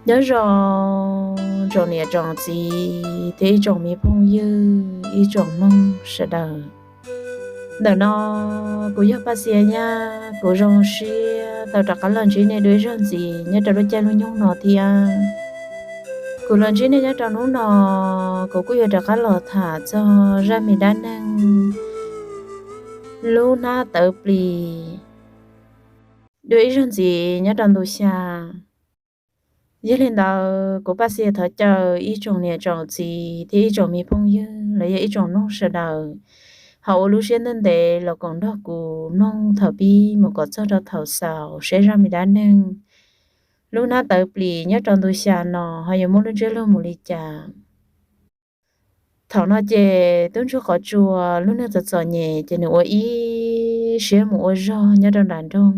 Nyob zoo tsoom niam tsoom txiv thiab ib tsoom me phooj ywg, ib tsoom mloog sawv daws. Ntawm no kuv yog Paj Xia Nyab, kuv zoo siab tau rov qab los ntsib nej dua ib zaug ntxiv nyob rau lub caij lub nyoog no thiab. Kuv los ntsib nej nyob rau hnub no, kuv kuj yuav rov qab los tham txog zaj me dab neeg lub hnab tawv plis dua ib zaug ntxiv nyob rau ntu xya. Yog li ntawd, kuv Paj Xia thov caw ib tsoom niam tsoom txiv thiab ib tsoom me phooj ywg los yog ib tsoom mloog sawv daws ho ua lub siab ntev ntev los koom nrog kuv mloog thaum pib mus kom txog rau thaum xaus seb zaj me dab neeg lub hnab tawv plis nyob rau ntu xya no ho yuav muaj lub ntsiab lus mus li cas. Thaum no ces tub ntsuag qhov tsua lub neej txom txom nyem ces nws ua ib siab mus ua zog nyob rau nram nroog.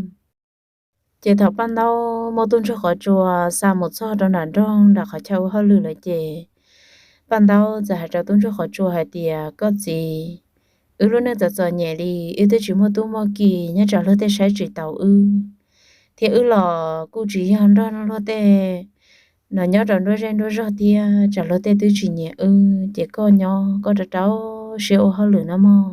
Ces thaum Paj Ntaub muab tub ntsuag qhov tsua xa mus txog rau nram nroog nram qhov chaw ua hauj lwm lawm ces Paj Ntaub txawm hais rau tub ntsuag qhov tsua hais tias, koj txiv, wb lub neej txom txom nyem li, wb twb tsis muaj tub muaj ki, nyob tsam luag tej saib tsis taus wb, thiab wb los kuj tsis yog nrog luag tej no nyob rau nruab zej nruab zog thiab, tsam luag tej twb tsis nyiam wb, ces koj nyob koj rau rau siab ua hauj lwm no mog.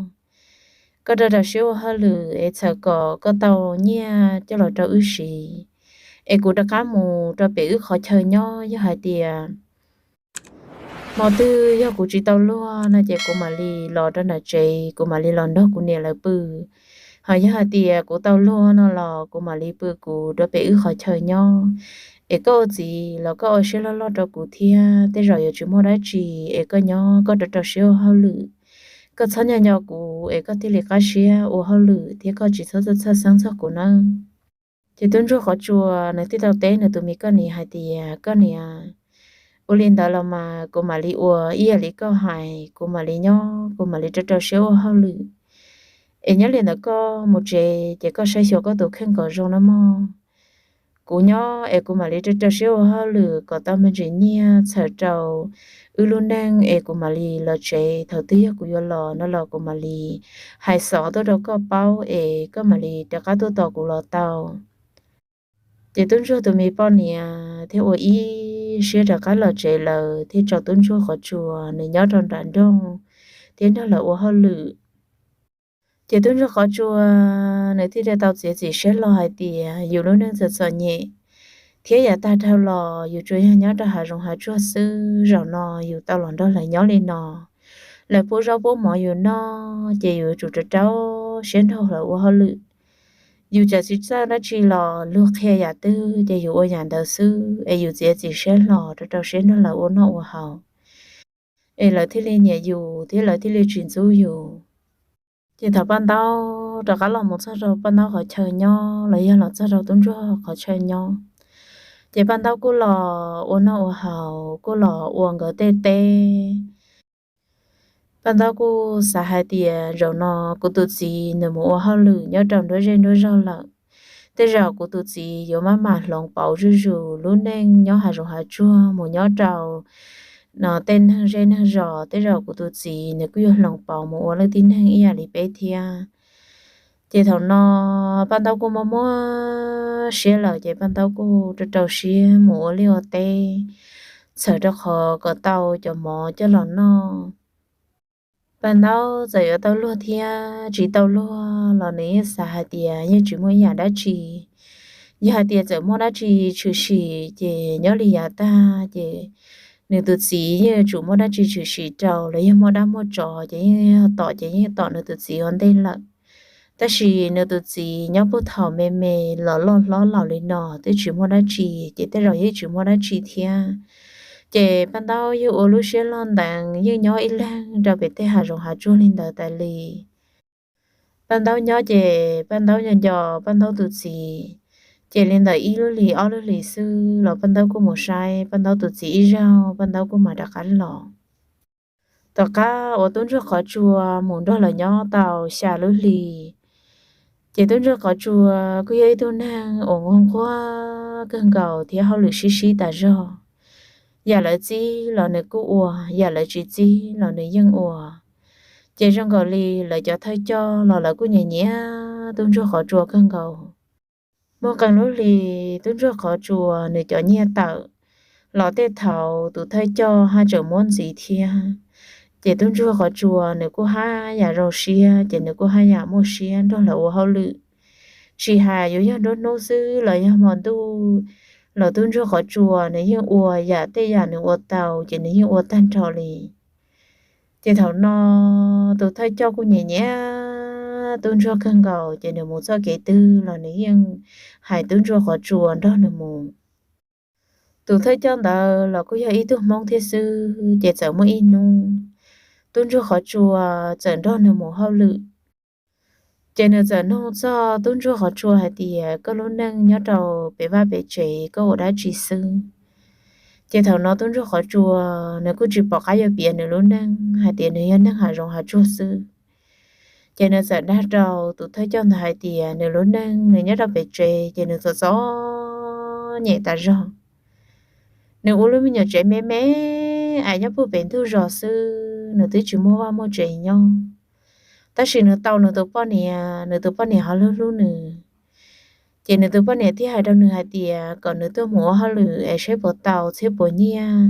Koj rau rau siab ua hauj lwm es txhawm kom koj tau nyiaj coj los rau wb siv, es kuv rov qab mus rau pem wb qhov chaw nyob. Yog hais tias hmo twg yog kuv tsis tau luag no ces kuv mam li los rau nram tsev, kuv mam li los nrog kuv niam lawv pw. Ho yog hais tias kuv tau luag no los kuv mam li pw kuv rau pem wb qhov chaw nyob. Es koj ua txiv los koj ua siab loj loj rau kuv thiab, tej zaum yuav tsis muaj dab tsi, es koj nyob koj rau rau siab ua hauj lwm. Koj txhob nco nco kuv es koj thiaj li qab siab ua hauj lwm thiab koj tsis txhob txhawj txhawj xeeb txog kuv nawb. Ces tub ntsuag qhov tsua nws thiaj tau teb nws tus me koj niam hais tias, koj niam, ua li ntawd los mas kuv mam li ua ib yam li koj hais, kuv mam li nyob kuv mam li rau rau siab ua hauj lwm. Es nyob li ntawd koj mus tsev ces koj saib xyuas koj tus kheej kom zoo nawb mog. Kuv nyob es kuv mam li rau rau siab ua hauj lwm kom tau me ntsis nyiaj txhawm rau wb lub neej es kuv mam li los tsev. Thaum twg yog kuv yuav los no los kuv mam li hais xov tuaj rau koj paub es koj mam li rov qab tuaj tos kuv los tau. Ces tub ntsuag tus me poj niam thiaj ua ib siab rov qab los tsev lawm thiab tso tub ntsuag qhov tsua nws nyob rau nram nroog thiab nrog lawv ua hauj lwm. Ces tub ntsuag qhov tsua nws thiaj li tau txiav txim siab hlo hais tias yus lub neej txom txom nyem thiab yav tag dhau los yus tsuas yog nyob rau hav zoov hav tsuag xwb, zaum no yus tau los nrog lawv nyob li no, lawv pub zaub pub mov yus noj ces yus yuav tsum rau rau siab nrog lawv ua hauj lwm. Yus txawm tsis txawj dab tsi los luag qhia yam twg ces yus ua yam ntawd xwb, es yus txiav txim siab hlo rau rau siab nrog lawv ua noj ua haus, es lawv thiaj li nyiam yus thiab lawv thiaj li tsis ntxub yus. Ces thaum Paj Ntaub rov qab los mus txog rau Paj Ntaub qhov chaw nyob los yog los txog rau tub ntsuag qhov chaw nyob, ces Paj Ntaub kuj los ua noj ua haus, kuj los ua nkawd tej teb. Paj Ntaub kuj xav hais tias zaum no kuv tus txiv nws mus ua hauj lwm nyob rau nruab zej nruab zog lawm, tej zaum kuv tus txiv yuav maj mam hloov pauv zuj zus lub neej nyob hav zoov hav tsuag mus nyob rau no tej neeg zej neeg zos, tej zaum kuv tus txiv nws kuj yuav hloov pauv mus ua leej tib neeg ib yam li peb thiab. Ces thaum no Paj Ntaub kuj mob mob siab lawm ces Paj Ntaub kuj rau rau siab mus ua liaj ua teb, txhawm rau qhov kom tau cov mov coj los noj. Paj Ntaub txawm yuav tau luag thiab tsis tau luag los nws yeej xav hais tias yeej tsis muaj ib yam dab tsi. Yog hais tias txawm muaj dab tsi tshwm sim ces nyob li yav tag ces nws tus txiv yeej yuav tsum muaj dab tsi tshwm sim rau, los yog muaj dab muaj tsov ces yeej tom ces yeej tom nws tus txiv ua ntej lawm. Tab sis nws tus txiv nyob puag thaum me me los loj hlob laus li no twb tsis muaj dab tsi, ces tej zaum yeej tsis muaj dab tsi thiab. Ces Paj Ntaub yeej ua lub siab loj nteev yeej nyob ib leeg rau pem tej hav zoov hav tsuag li ntawd tas li. Paj Ntaub nyob ces Paj Ntaub nco nco Paj Ntaub tus txiv, ces li ntawm ib lub hlis ob lub hlis xwb los Paj Ntaub kuj mus saib Paj Ntaub tus txiv ib zaug, Paj Ntaub kuj mam rov qab los. Tom qab uas tub ntsuag qhov tsua mus nrog lawv nyob tau xya lub hlis, ces tub ntsuag qhov tsua kuj yog ib tug neeg uas nquag nquag kawg nkaus thiab hauj lwm sib sib tas zog. Yam lawv txib los nws kuj ua, yam lawv tsis txib los nws yeej ua. Ces zoo nkaus li lawv cov thawj coj los lawv kuj nyiam nyiam tub ntsuag qhov tsua kawg nkaus. Muaj qee lub hlis tub ntsuag qhov tsua nws cov nyiaj tawm, los tej thaum tus thawj coj haj tseem muab ntxiv thiab. Ces tub ntsuag qhov tsua nws kuj haj yam zoo siab, ces nws kuj haj yam muaj siab nrog lawv ua hauj lwm. Tsis hais yuav yog nruab hnub xwb los yog hmo ntuj los tub ntsuag qhov tsua nws yeej ua yam tej yam nws ua tau ces nws yeej ua tag nrho li. Ces thaum no tus thawj coj kuj nyiam nyiam tub ntsuag kawg nkaus, ces nws mus txoj kev twg los nws yeej hais tub ntsuag qhov tsua nrog nws mus. Tus thawj coj ntawd los kuj yog ib tug Hmoob thiab xwb, ces txawm muaj ib hnub tub ntsuag qhov tsua txawm nrog nws mus hauj lwm. Ces nws txawm nug txog tub ntsuag qhov tsua hais tias, koj lub neej nyob rau pem vaj pem tsev koj ua dab tsi xwb? Ces thaum no tub ntsuag qhov tsua nws kuj tsis pom qab yuav piav nws lub neej hais tias nws yog neeg hav zoov hav tsuag xwb. Ces nws txawm dag rau tus thawj coj ntawd hais tias nws lub neej nws nyob rau pem tsev ces nws txom txom nyem tas zog. Nws ua lub me nyuam tsev me me es nyob puag pem ntug zos xwb, nws twb tsis muaj vaj muaj tsev nyob. Tab sis nws tau nws tus poj niam, nws tus poj niam ho hlub hlub nws. Ces nws tus poj niam thiaj hais rau nws hais tias kom nws tuaj mus ua hauj lwm es saib puas tau txhiab puas nyiaj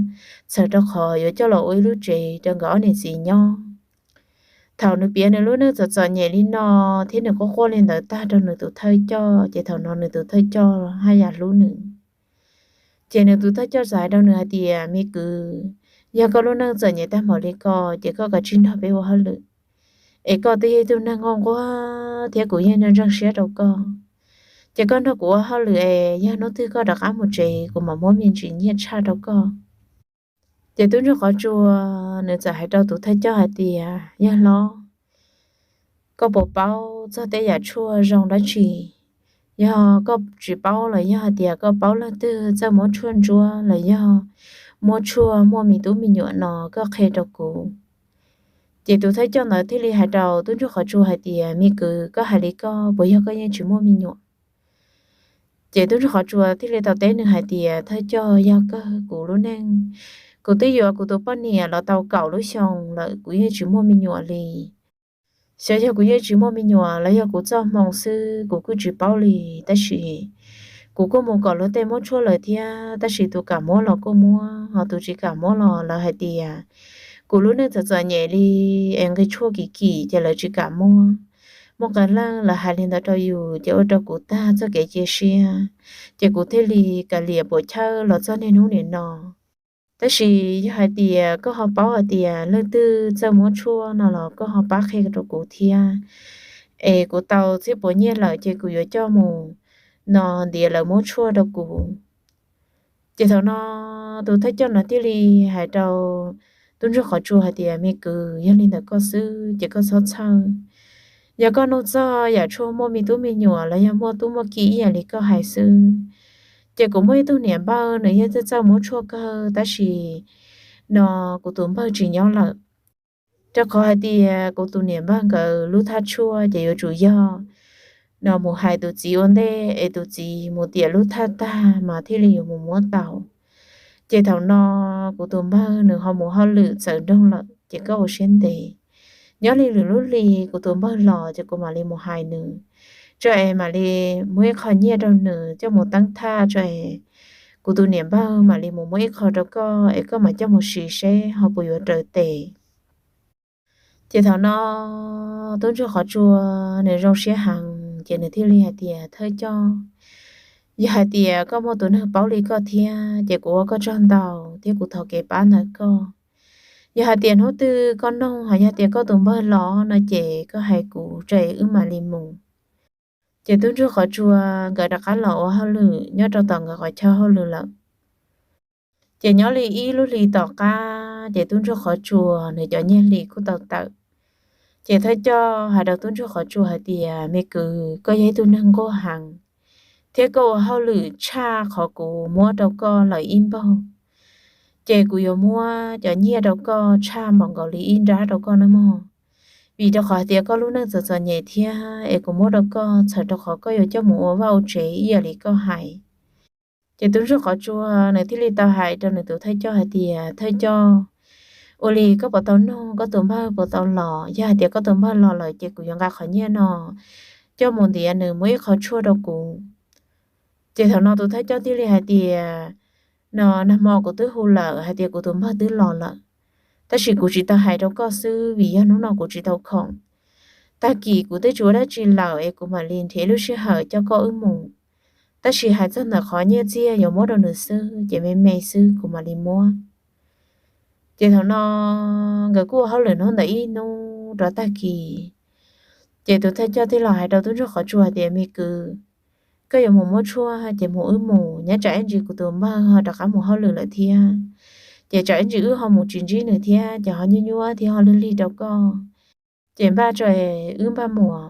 txhawm rau qhov yuav coj los ua ib lub tsev rau nkawd ob niam txiv nyob. Thaum nws piav nws lub neej txom txom nyem li no thiab nws quaj quaj li ntawd tag rau nws tus thawj coj, ces thaum no nws tus thawj coj haj yam hlub nws. Ces nws tus thawj coj txawm hais rau nws hais tias, me kwv, yog koj lub neej txom nyem tag npaum li ko ces koj kav tsij nrog peb ua hauj lwm, es koj twb yog ib tug neeg nquag nquag thiab kuv yeej ntseeg siab rau koj. Ces koj nrog kuv ua hauj lwm es yog hnub twg koj rov qab mus tsev kuv mam muab me ntsis nyiaj tshaj rau koj. Ces tub ntsuag qhov tsua nws txawm hais rau tus thawj coj hais tias, yawg hlob, koj puas paub txog tej yam tshuaj zoo dab tsi? Yog koj tsis paub los yog hais tias koj paub leej twg txawj muab tshuaj ntsuab los yog muab tshuaj muaj me tub me nyuam no koj qhia rau kuv. Ces tus thawj coj ntawd thiaj li hais rau tub ntsuag qhov tsua hais tias, me kwv, koj hais li koj puas yog koj yeej tsis muaj me nyuam? Ces tub ntsuag qhov tsua thiaj li tau teb nws hais tias, thawj coj, yog kawg kuv lub neej, kuv twb yuav kuv tus poj niam los tau kaum lub xyoo lawm kuv yeej tsis muaj me nyuam li. Xyov yog kuv yeej tsis muaj me nyuam los yog kuv txoj hmoo xwb kuv kuj tsis paub li, tab sis kuv kuj mus kom luag tej muab tshuaj lawm thiab, tab sis tus kam muab los kuj muab, ho tus tsis kam muab los lawv hais tias kuv lub neej txom txom nyem li es nqi tshuaj kim kim ces lawv tsis kam muab. Muaj qee leej lawv hais li ntawd rau yus ces ua rau kuv tag txoj kev cia siab, ces kuv thiaj li kav liam puam chawj los txog niaj hnub nim no. Tab sis yog hais tias koj ho paub hais tias leej twg txawj muab tshuaj no los koj ho pab qhia rau kuv thiab, es kuv tau txhiab puas nyiaj lawm ces kuv yuav coj mus no ntiav lawv muab tshuaj rau kuv. Ces thaum no tus thawj coj no thiaj li hais rau tub ntsuag qhov tsua hais tias, me kwv, yog li ntawd koj xwb ces koj txhob txhawj. Yog koj nug txog yam tshuaj muaj me tub me nyuam los yog muaj tub muaj ki ib yam li koj hais xwb, ces kuv muaj ib tug niam npawg nws yeej txawj txawj muab tshuaj kawg, tab sis no kuv tus npawg tsis nyob lawm, rau qhov hais tias kuv tus niam npawg nkawd lub thaj tshuaj ces yuav tsum yog no mus hais tus txiv ua ntej es tus txiv mus tiam lub thaj tag mas thiaj li yuav mus muab tau. Ces thaum no kuv tus npawg nws ho mus hauj lwm txawm nroog lawm ces koj ua siab ntev. Nyob li lwm lub hli kuv tus npawg los ces kuv mam li mus hais nws, tso es mam li muab ib qho nyiaj rau nws coj mus teeb thaj, tso es kuv tus niam npawg mam li mus muab ib qho rau koj es koj mam coj mus siv seb ho puas yuav raws tes. Ces thaum no tub ntsuag qhov tsua nws zoo siab heev ces nws thiaj li hais tias, thawj coj, yog hais tias koj muaj tus neeg paub li koj thiab ces kuv ua koj tsaug ntau thiab kuv thov kev pab ntawm koj. Yog hais tias hnub twg koj noog ho yog tias koj tus npawg los no ces koj hais kuv tso es wb mam li mus. Ces tub ntsuag qhov tsua nkawd rov qab los ua hauj lwm nyob rau tom nkawd qhov chaw hauj lwm lawm. Ces nyob li ib lub hli tom qab ces tub ntsuag qhov tsua nws cov nyiaj hli kuj tau tawm. Ces thawj coj hais rau tub ntsuag qhov tsua hais tias, me kwv, koj yog ib tug neeg nquag heev thiab koj ua hauj lwm tshaj qhov kuv muab rau koj lawm ib npaug, ces kuv yuav muab cov nyiaj rau koj tshaj npaum nkaus li ib nrab rau koj nawb mog. Vim rau qhov hais tias koj lub neej txom txom nyem thiab es kuv muab rau koj txhawm rau qhov koj yuav coj mus ua vaj ua tsev ib yam li koj hais. Ces tub ntsuag qhov tsua nws thiaj li tau hais rau nws tus thawj coj hais tias, thawj coj, ua li koj puas tau noog koj tus npawg puas tau los? Yog hais tias koj tus npawg los lawm ces kuv yuav nqa qhov nyiaj no coj mus ntiav nws muab ib qho tshuaj rau kuv. Ces thaum no tus thawj coj thiaj li hais tias, no nag hmo kuv twb hu lawm hais tias kuv tus npawg twb los lawm, tab sis kuv tsis tau hais rau koj xwb vim yog hnub no kuv tsis tau khoom. Tag kis kuv twb tsis ua dab tsi lawm es kuv mam li nrhiav lub sij hawm coj koj wb mus. Tab sis hais txog ntawm qhov nyiaj txiag yuav muab rau nws xwb ces me me xwb kuv mam li muab. Ces thaum no nkawd kuj ua hauj lwm hnub ntawd ib hnub rov tag kis, ces tus thawj coj thiaj los hais rau tub ntsuag qhov tsua tias, me kwv, koj yuav mus muab tshuaj ces mus wb mus, nyob tsam ib ntsis kuv tus npawg ho rov qab mus hauj lwm lawm thiab, ces tsam ib ntsis wb ho mus tsis ntsib nws thiab ces ho nyuaj nyuaj thiab ho lig lig rau koj, ces npaj tso wb npaj mus.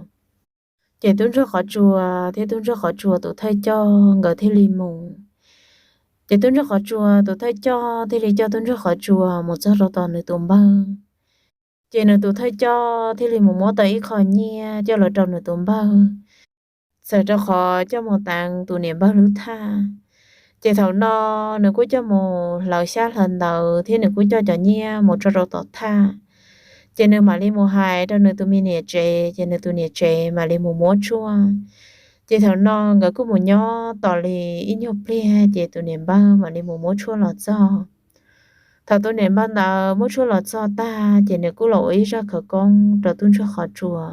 Ces tub ntsuag qhov tsua thiab tub ntsuag qhov tsua tus thawj coj nkawd thiaj li mus. Ces tub ntsuag qhov tsua tus thawj coj thiaj li coj tub ntsuag qhov tsua mus txog rau tom nws tus npawg. Ces nws tus thawj coj thiaj li mus muab tau ib qho nyiaj coj los rau nws tus npawg, txawm rau qhov coj mus teev tus niam npawg lub thaj. Ces thaum no nws kuj coj mus hlawv xyab hlawv ntawv thiab nws kuj coj cov nyiaj mus tso rau tom thaj. Ces nws mam li mus hais rau nws tus me niam tsev, ces nws tus niam tsev mam li mus muab tshuaj. Ces thaum no nkawd kuj mus nyob tos li ib nyuag pliag ces tus niam npawg mam li mus muab tshuaj los txog. Thaum tus niam npawg ntawd muab tshuaj los txog tag ces nws kuj los ua ib zaj khawv koob rau tub ntsuag qhov tsua.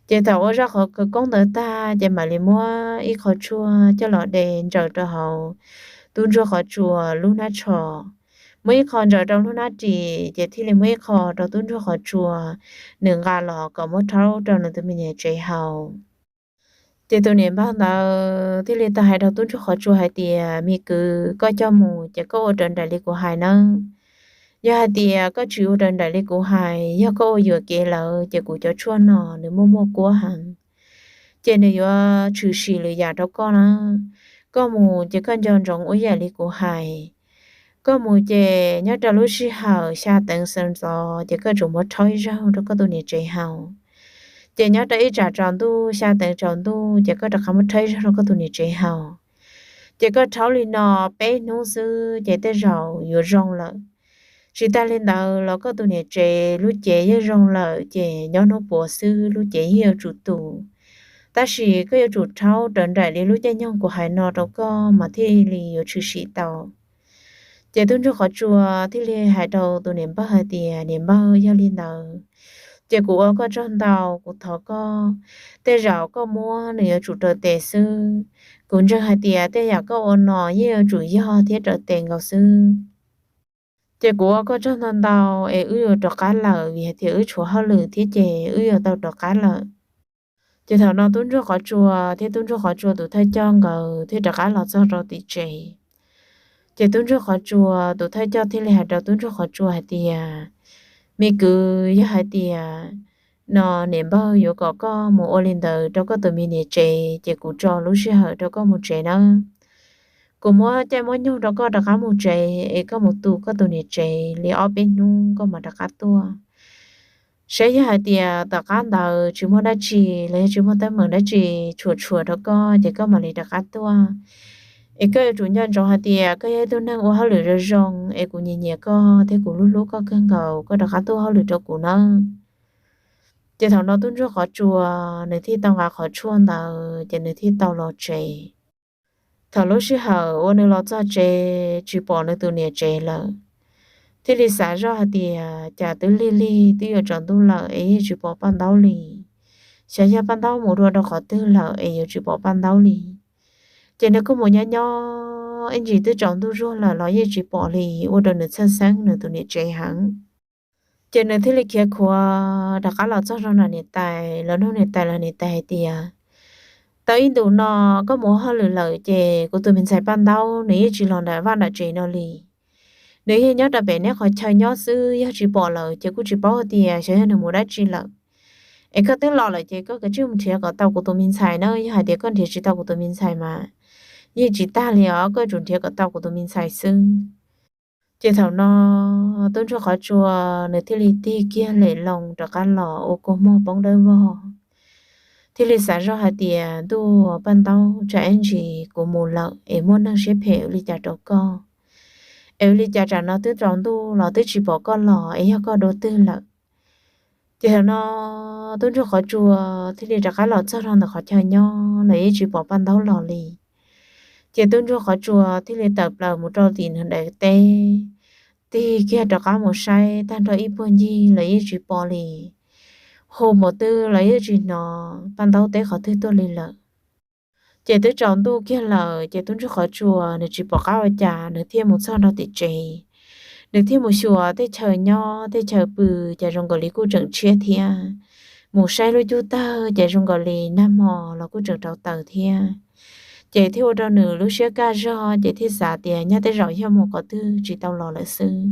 Ces thaum ua zaj khawv koob ntawd tag ces mam li muab ib qho tshuaj coj los de ntsaws rau hauv tub ntsuag qhov tsua lub hnab tsho, muab ib qho ntsaws rau lub hnab ris, ces thiaj li muab ib qho rau tub ntsuag qhov tsua nws nqa los kom muab rhaub rau nws tus me niam tsev haus. Ces tus niam npawg ntawd thiaj li tau hais rau tub ntsuag qhov tsua hais tias, me kwv, koj coj mus ces koj ua raws nraim li kuv hais nawb. Yog hais tias koj tsis ua raws nraim li kuv hais, yog koj ua yuam kev lawm ces kuv cov tshuaj no nws muaj muaj kuab heev, ces nws yuav tshwm sim lwm yam rau koj na. Koj mus ces koj nco ntsoov ua yam li kuv hais. Koj mus ces nyob rau lub sij hawm xya teev sawv ntxov ces koj tsum muab rhaub ib zaug rau koj tus niam tsev haus. Ces nyob rau ib tsam tsaus ntuj, xya teev tsaus ntuj ces koj rov qab muab rhaub ib zaug rau koj tus niam tsev haus. Ces koj rhaub li no peb hnub xwb ces tej zaum yuav zoo lawm. Tsis tas li ntawd los koj tus niam tsev lub cev yeej zoo lawm ces nyob hnub puav xwb lub cev yeej yuav tsum tus. Tab sis koj yuav tsum rhaub raws nraim li lub caij nyoog kuv hais no rau koj mas thiaj li yuav tshwm sim tau. Ces tub ntsuag qhov tsua thiaj li hais rau tus niam npawg hais tias, niam npawg, yog li ntawd ces kuv ua koj tsaug ntau, kuv thov koj, tej zaum koj muab nws yuav tsum raws tes xwb. Kuv ntseeg hais tias tej yam koj ua no yeej yuav tsum yog thiab raws tes nkaus xwb. Ces kuv ua koj tsaug ntau ntau es wb yuav rov qab lawm vim hais tias wb tshuav hauj lwm thiab ces wb yuav tau rov qab lawm. Ces thaum no tub ntsuag qhov tsua thiab tub ntsuag qhov tsua tus thawj coj nkawd thiaj rov qab los txog rau tim tsev. Ces tub ntsuag qhov tsua tus thawj coj thiaj li hais rau tub ntsuag qhov tsua hais tias, me kwv, yog hais tias no niam npawg yuav kom koj mus ua li ntawd rau koj tus me niam tsev ces kuv tso lub sij hawm rau koj mus tsev nawb. Kuv muab caij muab nyoog rau koj rov qab mus tsev es koj mus tu koj tus niam tsev li ob peb hnub koj mam rov qab tuaj. Saib yog hais tias tom qab ntawd tsis muaj dab tsi los yog tsis muaj teeb meem dab tsi tshuam tshuam rau koj ces koj mam li rov qab tuaj. Es koj yuav tsum nco ntsoov hais tias koj yog ib tug neeg ua hauj lwm zoo zoo es kuv nyiam nyiam koj thiab kuv hlub hlub koj kawg nkaus, koj rov qab tuaj hauj lwm rau kuv nawb. Ces thaum no tub ntsuag qhov tsua nws thiaj tau nqa qhov tshuaj ntawd ces nws thiaj tau los tsev. Thaum lub sij hawm uas nws los txog tsev tsis pom nws tus niam tsev lawm, thiaj li xav zoj hais tias cas twb lig lig twb yuav tsaus ntuj lawm es yeej tsis pom Paj Ntaub li. Xyov yog Paj Ntaub mus dua rau qhov twg lawm es yuav tsis pom Paj Ntaub li. Ces nws kuj mus nyob nyob ib ntsis twb tsaus ntuj zuag lawm los yeej tsis pom li, ua rau nws txhawj xeeb nws tus niam tsev heev. Ces nws thiaj li khiav khuav rov qab los txog rau nram niam tais, los nug niam tais los niam tais hais tias, tau ib ntus no koj mus ua hauj lwm lawm ces kuv tus me ntxhais Paj Ntaub nws yeej tsis los nram vaj nram tsev no li. Nws yeej nyob rau pem neb qhov chaw nyob xwb, yog tsis pom lawm ces kuj tsis paub hais tias xyov yog nws mus dab tsi lawm. Es koj twb los lawm ces koj kav tsij mus nrhiav kom tau kuv tus me ntxhais na, yog hais tias koj nrhiav tsis tau kuv tus me ntxhais mas yeej tsis tag li os, koj yuav tsum nrhiav kom tau kuv tus me ntxhais xwb. Ces thaum no tub ntsuag qhov tsua nws thiaj li tig kiag lem loo rov qab los ua kua muag poob dawb vog, thiaj li xav zoj hais tias, ntuj, Paj Ntaub, tsam ib ntsis kuv mus lawm es muaj neeg siab phem ua li cas rau koj, es ua li cas tsam no twb tsaus ntuj los twb tsis pom koj los es yog koj dua twg lawm. Ces thaum no tub ntsuag qhov tsua thiaj li rov qab los txog rau ntawm qhov chaw nyob los yeej tsis pom Paj Ntaub los li. Ces tub ntsuag qhov tsua thiaj li tawm plaws mus rau tim nws daim teb, tig kiag rov qab mus saib tag nrho ib puag ncig los yeej tsis pom li, hu npaum twg los yeej tsis hnov paj ntaub teb qhov twg tuaj li lawm. Ces twb tsaus ntuj kiag lawm ces tub ntsuag qhov tsua nws tsis pom qab ua cas nws thiaj mus txog nrog tim tsev. Nws thiaj mus xyuas tej chaw nyob tej chaw pw, ces zoo nkaus li kuj tseem tshiab thiab. Mus saib lub cub tawg ces zoo nkaus li nag hmo los kuj tseem rau taws thiab. Ces thiaj ua rau nws lub siab kaj zog ces thiaj xav tias nyaj tej zaum yog mus qhov twg tsis tau los lawm xwb.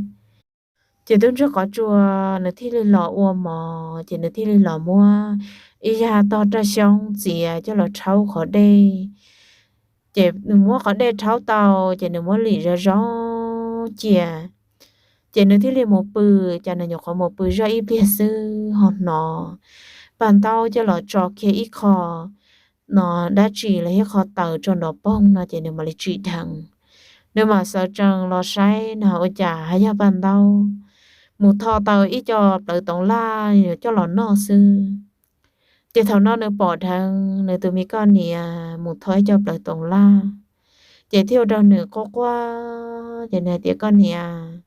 Ces tub ntsuag qhov tsua nws thiaj li los ua mov, ces nws thiaj li los muab ib yam tog raj xyoob txiav coj los rhaub qhov dej. Ces nws muab qhov dej rhaub tau, ces nws muab lim zoo zoo cia. Ces nws thiaj li mus pw, ces nws nyuam qhuav mus pw zoj ib pliag xwb ho hnov paj ntaub coj los tso kiag ib qho no dab tsi los ib qho taws tso nrov poog no ces nws mam li tsim dheev. Nws mam sawv tsees los saib na ua cas haj yog paj ntaub mus tho tau ib co plawv toov laj coj los noj xwb. Ces thaum no nws pom dheev nws tus me koj niam mus tho ib co plawv toov laj, ces thiaj ua rau nws quaj quaj, ces nws hais tias, Koj niam,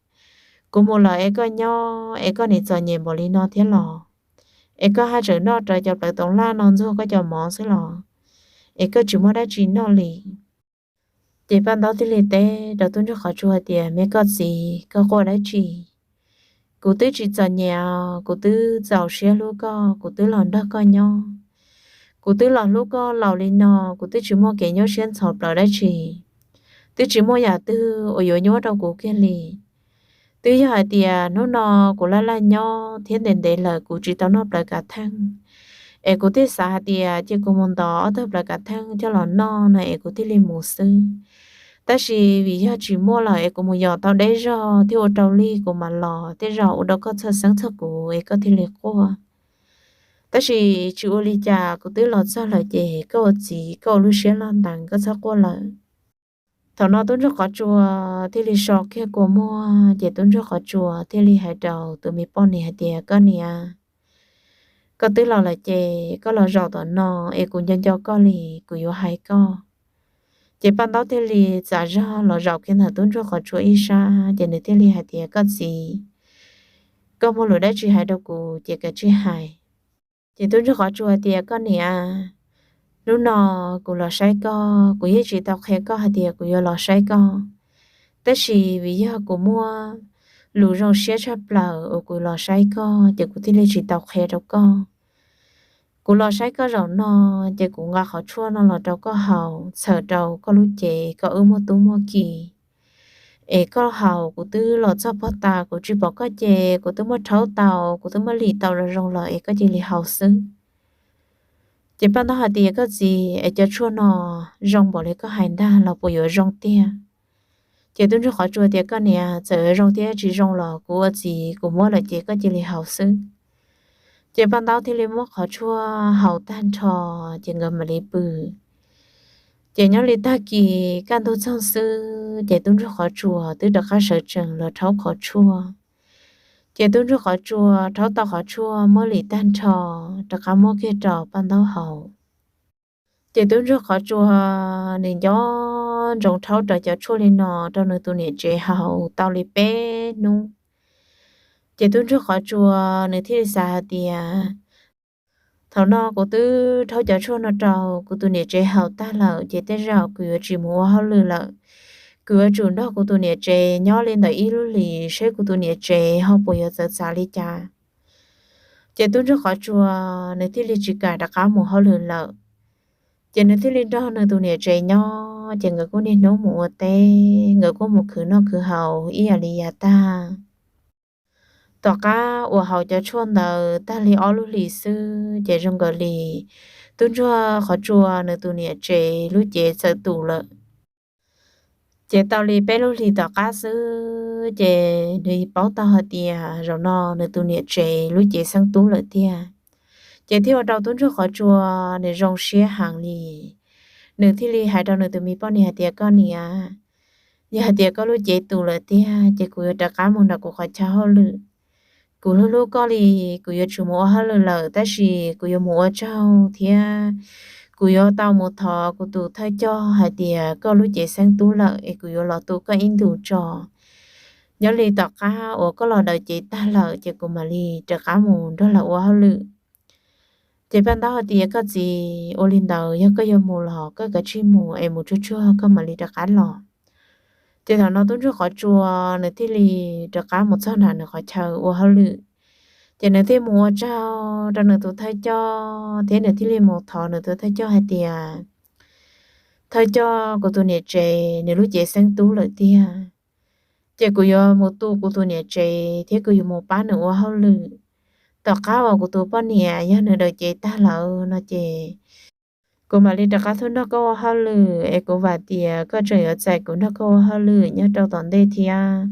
kuv mus lawm es koj nyob es koj niam txom nyem npaum li no thiab los? Es koj haj tseem noj raws cov plawv toov laj no ntxuag koj cov mov xwb los? Es koj tsis muaj dab tsi noj li? Ces paj ntaub thiaj li teb rau tub ntsuag qhov tsua hais tias, Me koj txiv, koj quaj dab tsi? Kuv twb tsis txom nyem, kuv twb txaus siab hlub koj, kuv twb los nrog koj nyob, kuv twb los hlub koj laus li no, kuv twb tsis muaj kev nyuaj siab ntxhov plawv dab tsi, twb tsis muaj yam twg uas yuav nyuaj rau kuv kiag li. Twb yog hais tias hnub no kuv laj laj nyob thiab ntev ntev lawm kuv tsis tau noj plawv kav theej, es kuv thiaj xav hais tias cia kuv mus ntov ob tug plawv kav theej coj los noj no es kuv thiaj li mus xwb. Tab sis vim yog tsis muaj lawm es kuv mus yos tau deb zog thiab ua rau lig kuv mam los, tej zaum ua rau koj txhawj xeeb txog kuv es koj thiaj li quaj. Tab sis tsis ua li cas, kuv twb los txog lawm ces koj ua txiv koj ua lub siab loj ntees, koj txhob quaj lawm. Thaum no tub ntsuag qhov tsua thiaj li so kiag kua muag, ces tub ntsuag qhov tsua thiaj li hais rau tus me poj niam hais tias, Koj niam, koj twb los lawm ces koj los zaum tom no es kuv nco nco koj li, kuv yuav hais koj. Ces paj ntaub thiaj li txav zog los zaum kiag ntawm tub ntsuag qhov tsua ib sab, ces nws thiaj li hais tias, Koj txiv, koj muaj lus dab tsi hais rau kuv ces kav tsij hais. Ces tub ntsuag qhov tsua tias, Koj niam, hnub no kuv los saib koj, kuv yeej tsis tau qhia koj hais tias kuv yuav los saib koj, tab sis vim yog kuv muaj lus zoo siab tshaj plaws uas kuv los saib koj ces kuv thiaj li tsis tau qhia rau koj. Kuv los saib koj zaum no, ces kuv nqa qhov tshuaj no los rau koj haus, txhawm rau koj lub cev kom wb muaj tub muaj ki. Es koj haus, kuv twb los txog pob tas kuv tsis pom koj ces kuv twb muab rhaub tau, kuv twb muab lim tau zoo zoo lawm es koj cia li haus xwb. Ces paj ntaub hais tias, Koj txiv, es cov tshuaj no zoo npaum li koj hais ntag los puas yuav zoo tiag? Ces tub ntsuag qhov tsua tias, Koj niam, txawm yuav zoo thiab tsis zoo los kuv ua txiv kuv muab lawm ces koj cia li haus xwb. Ces paj ntaub thiaj li muab qhov tshuaj haus tag nrho, ces nkawd mam li pw. Ces nyob li tag kis kaj ntug txoog xwb ces tub ntsuag qhov tsua twb rov qab sawv tsees los rhaub qhov tshuaj. Ces tub ntsuag qhov tsua rhaub tau qhov tshuaj muab lim tag nrho, rov qab muab kiag rau paj ntaub haus. Ces tub ntsuag qhov tsua nws nco ntsoov rhaub rawv cov tshuaj li no rau nws tus niam tsev haus tau li peb hnub. Ces tub ntsuag qhov tsua nws thiaj li xav hais tias, Thaum no kuv twb rhaub cov tshuaj no rau kuv tus niam tsev haus tag lawm ces tej zaum kuv yuav tsis mus ua hauj lwm lawm. Kuv yuav tsum nrog kuv tus niam tsev nyob li ntawm ib lub hlis seb kuv tus niam tsev ho puas yuav txawv txav li cas. Ces tub ntsuag qhov tsua nws thiaj li tsis kam rov qab mus hauj lwm lawm. Ces nws thiaj li nrog nws tus niam tsev nyob, ces nkawd kuj niaj hnub mus ua teb, nkawd kuj mus khwv noj khwv haus ib yam li yav tag. Tom qab uas haus cov tshuaj ntawd tag li ob lub hlis xwb ces zoo nkaus li tub ntsuag qhov tsua nws tus niam tsev lub cev txawm tus lawm. Ces tau li peb lub hlis tom qab xwb ces nws paub tau hais tias zaum no nws tus niam tsev lub cev xeeb tub lawm tiag. Ces thiaj ua rau tub ntsuag qhov tsua nws zoo siab heev li. Nws thiaj li hais rau nws tus me poj niam hais tias, Koj niam, yog hais tias koj lub cev tus lawm tiag ces kuv yuav rov qab mus nram kuv qhov chaw hauj lwm. Kuv hlub hlub koj li, kuv yuav tsum mus ua hauj lwm lawm tab sis kuv yuav mus ua tsaug thiab kuv yuav tau mus thov kuv tus thawj coj hais tias koj lub cev xeeb tub lawm es kuv yuav los tu koj ib ntus tso. Nyob li tom qab uas koj los daws cev tag lawm ces kuv mam li rov qab mus nrog lawv ua hauj lwm. Ces paj ntaub hais tias koj txiv, ua li ntawd yog koj yuav mus los koj kav tsij mus es mus tsuag tsuag koj mam li rov qab los. Ces thaum no tub ntsuag qhov tsua nws thiaj li rov qab mus txog nram nws qhov chaw ua hauj lwm. Ces nws thiaj mus ua tsaug rau nws tus thawj coj thiab nws thiaj li mus thov nws tus thawj coj hais tias, thawj coj, kuv tus niam tsev nws lub cev xeeb tub lawm tiag. Ces kuv yuav mus tu kuv tus niam tsev thiab kuv yuav mus pab nws ua hauj lwm. Tom qab uas kuv tus poj niam yog nws daws cev tag lawm no ces kuv mam li rov qab tuaj nrog koj ua hauj lwm es kuv vam tias koj tseem yuav txais kuv nrog koj ua hauj lwm nyob rau tom ntej thiab.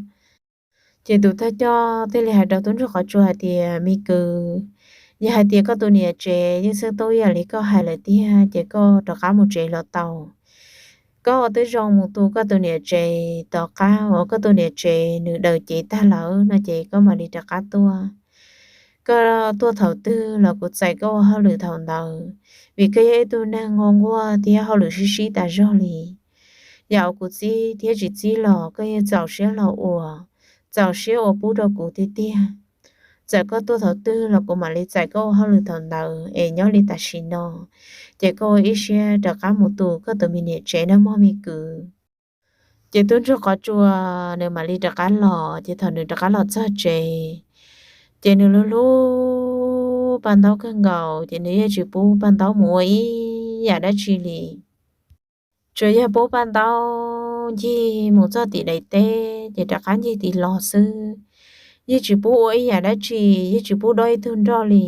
Ces tus thawj coj thiaj li hais rau tub ntsuag qhov tsua hais tias, me kwv, yog hais tias koj tus niam tsev yeej xeeb tub ib yam li koj hais lawm tiag ces koj rov qab mus tsev los tau. Koj ua tib zoo mus tu koj tus niam tsev, tom qab uas koj tus niam tsev nws daws cev tag lawm no ces koj mam li rov qab tuaj. Koj tuaj thaum twg los kuv txais koj ua hauj lwm thaum ntawd, vim koj yog ib tug neeg nquag nquag thiab hauj lwm sib sib tas zog li. Yam uas kuv txib thiab tsis txib los koj yeej txaus siab los ua, txaus siab ua pub rau kuv tiag tiag. Txawm koj tuaj thaum twg los kuv mam li txais koj ua hauj lwm thaum ntawd es nyob li tam sim no ces koj ua ib siab rov qab mus tu koj tus me niam tsev nawb mog me kwv. Ces tub ntsuag qhov tsua nws mam li rov qab los, ces thaum nws rov qab los txog tsev, ces nws hlub hlub paj ntaub kawg nkaus ces nws yeej tsis pub paj ntaub mus ua ib yam dab tsi li. Tsuas yog pub paj ntaub ncig mus txog tim daim teb ces rov qab ncig tim los xwb, yeej tsis pub ua ib yam dab tsi, yeej tsis pub dob ib tug nroj li.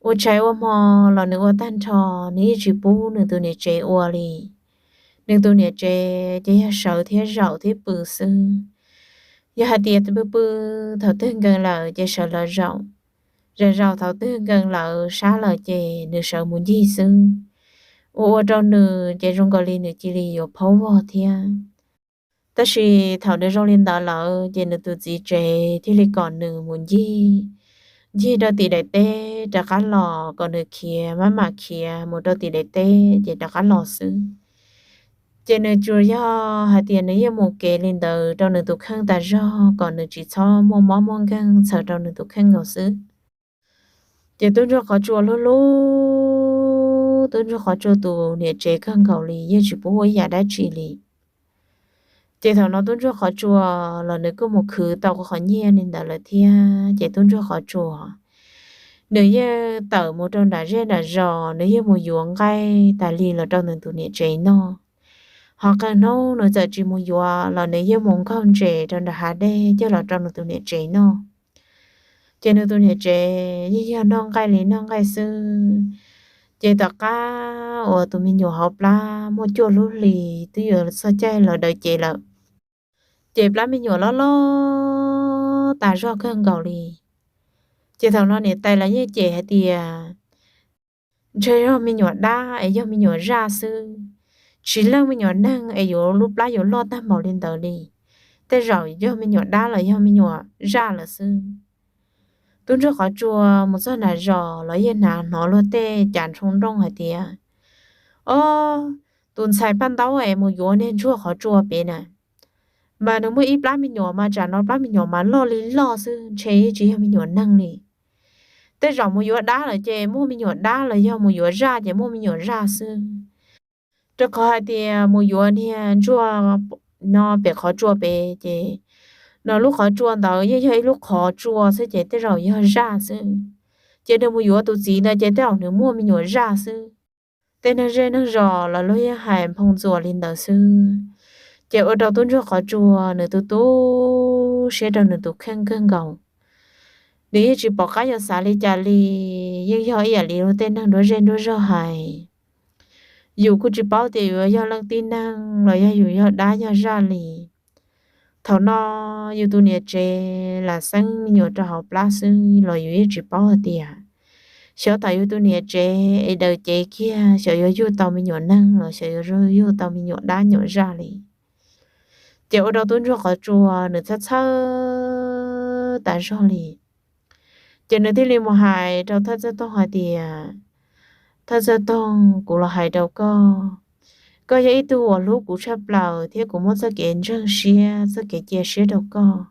Ua tshais ua hmo los nws ua tag nrho, nws yeej tsis pub nws tus niam tsev ua li. Nws tus niam tsev ces yog sawv thiab zaum thiab pw xwb. Yog hais tias pw pw thaum twg nkees lawm ces sawv los zaum, zaum zaum thaum twg nkees lawm sab lawm ces nws sawv mus ncig xwb. Ua ua rau nws ces zoo nkaus li nws cia li yuav phaub vog thiab. Tab sis thaum nws zoo li ntawd lawm ces nws tus txiv tsev thiaj li kom nws mus ncig, ncig rau tim daim teb rov qab los kom nws khiav maj mam khiav mus rau tim daim teb ces rov qab los xwb. Ces nws tsuas yog hais tias nws yeej mus kev li ntawd rau nws tus kheej tas zog kom nws tsis txhob muaj mob muaj nkeeg txhaws rau nws tus kheej nkaus xwb. Ces tub ntsuag qhov tsua hlub hlub tub ntsuag qhov tsua tus niam tsev kawg nkaus li, yeej tsis pub ua ib yam dab tsi li. Ces thaum no tub ntsuag qhov tsua los nws kuj mus khwv tau qhov nyiaj li ntawd lawm thiab, ces tub ntsuag qhov tsua nws yeej tawm mus rau nram zej nram zos, nws yeej mus yuav nqaij tas li los rau nws tus niam tsev noj. Ho qee hnub nws txawm tsis mus yuav los nws yeej mus nkaug ntses rau nram hav dej coj los rau nws tus niam tsev noj. Ces nws tus niam tsev yeej yog noj nqaij li noj nqaij xwb. Ces tom qab uas tus me nyuam hauv plab muaj cuaj lub hlis twb yuav txog caij los daws cev lawm, ces plab me nyuam loj loj tas zog kawg nkaus li. Ces thaum no niam tais lawv yeej cem hais tias, ntshe yog me nyuam dab es yog me nyuam zaj xwb, tsis leej me nyuam neeg es yuav lub plab yuav loj tag npaum li ntawd li. Tej zaum yog me nyuam dab los yog me nyuam zaj lawm xwb. Tub ntsuag qhov tsua mus txog nram zos los yeej hnav hnov luag tej cav ntshoo nrooj hais tias, o, tus ntxhais paj ntaub es mus yuav niag ntsuag qhov tsua pem na, mas nws muaj ib plab me nyuam mas tsam no plab me nyuam mas loj li loj xwb, ntshe yeej tsis yog me nyuam neeg li. Tej zaum mus yuav dab lawm ces muaj me nyuam dab, los yog mus yuav zaj ces muaj me nyuam zaj xwb. Rau qhov hais tias mus yuav niag ntsuag no pem qhov tsua pem ces no lub qhov tsua ntawd yeej yog ib lub qhov tsua xwb ces tej zaum yog zaj xwb. Ces nws mus yuav tus txiv ntawd ces tej zaum nws muaj me nyuam zaj xwb. Tej neeg zej neeg zos los luag yeej hais nphoo ntxuas li ntawd xwb. Ces ua rau tub ntsuag qhov tsua nws tu tu siab rau nws tus kheej kawg nkaus. Nws yeej tsis pom qab yuav xav li cas li, yeej yog ib yam li luag tej neeg nruab zej nruab zog hais. Yus kuj tsis paub tias yus yog leej tib neeg los yog yus yog dab yog zaj li. Thaum no yus tus niam tsev lam xeeb me nyuam rau hauv plab xwb los yus yeej tsis paub hais tias xyov thaum yus tus niam tsev es daws cev kiag xyov yuav yug tau me nyuam neeg los xyov yuav yug tau me nyuam dab nyuam zaj li. Ces ua rau tub ntsuag qhov tsua nws txhawj txhawj tas zog li. Ces nws thiaj li mus hais rau thawj txawj tooj hais tias, Thawj Txawj Toog, kuv los hais rau koj, koj yog ib tug uas hlub kuv tshaj plaws thiab kuv muab txoj kev ntseeg siab, txoj kev cia siab rau koj.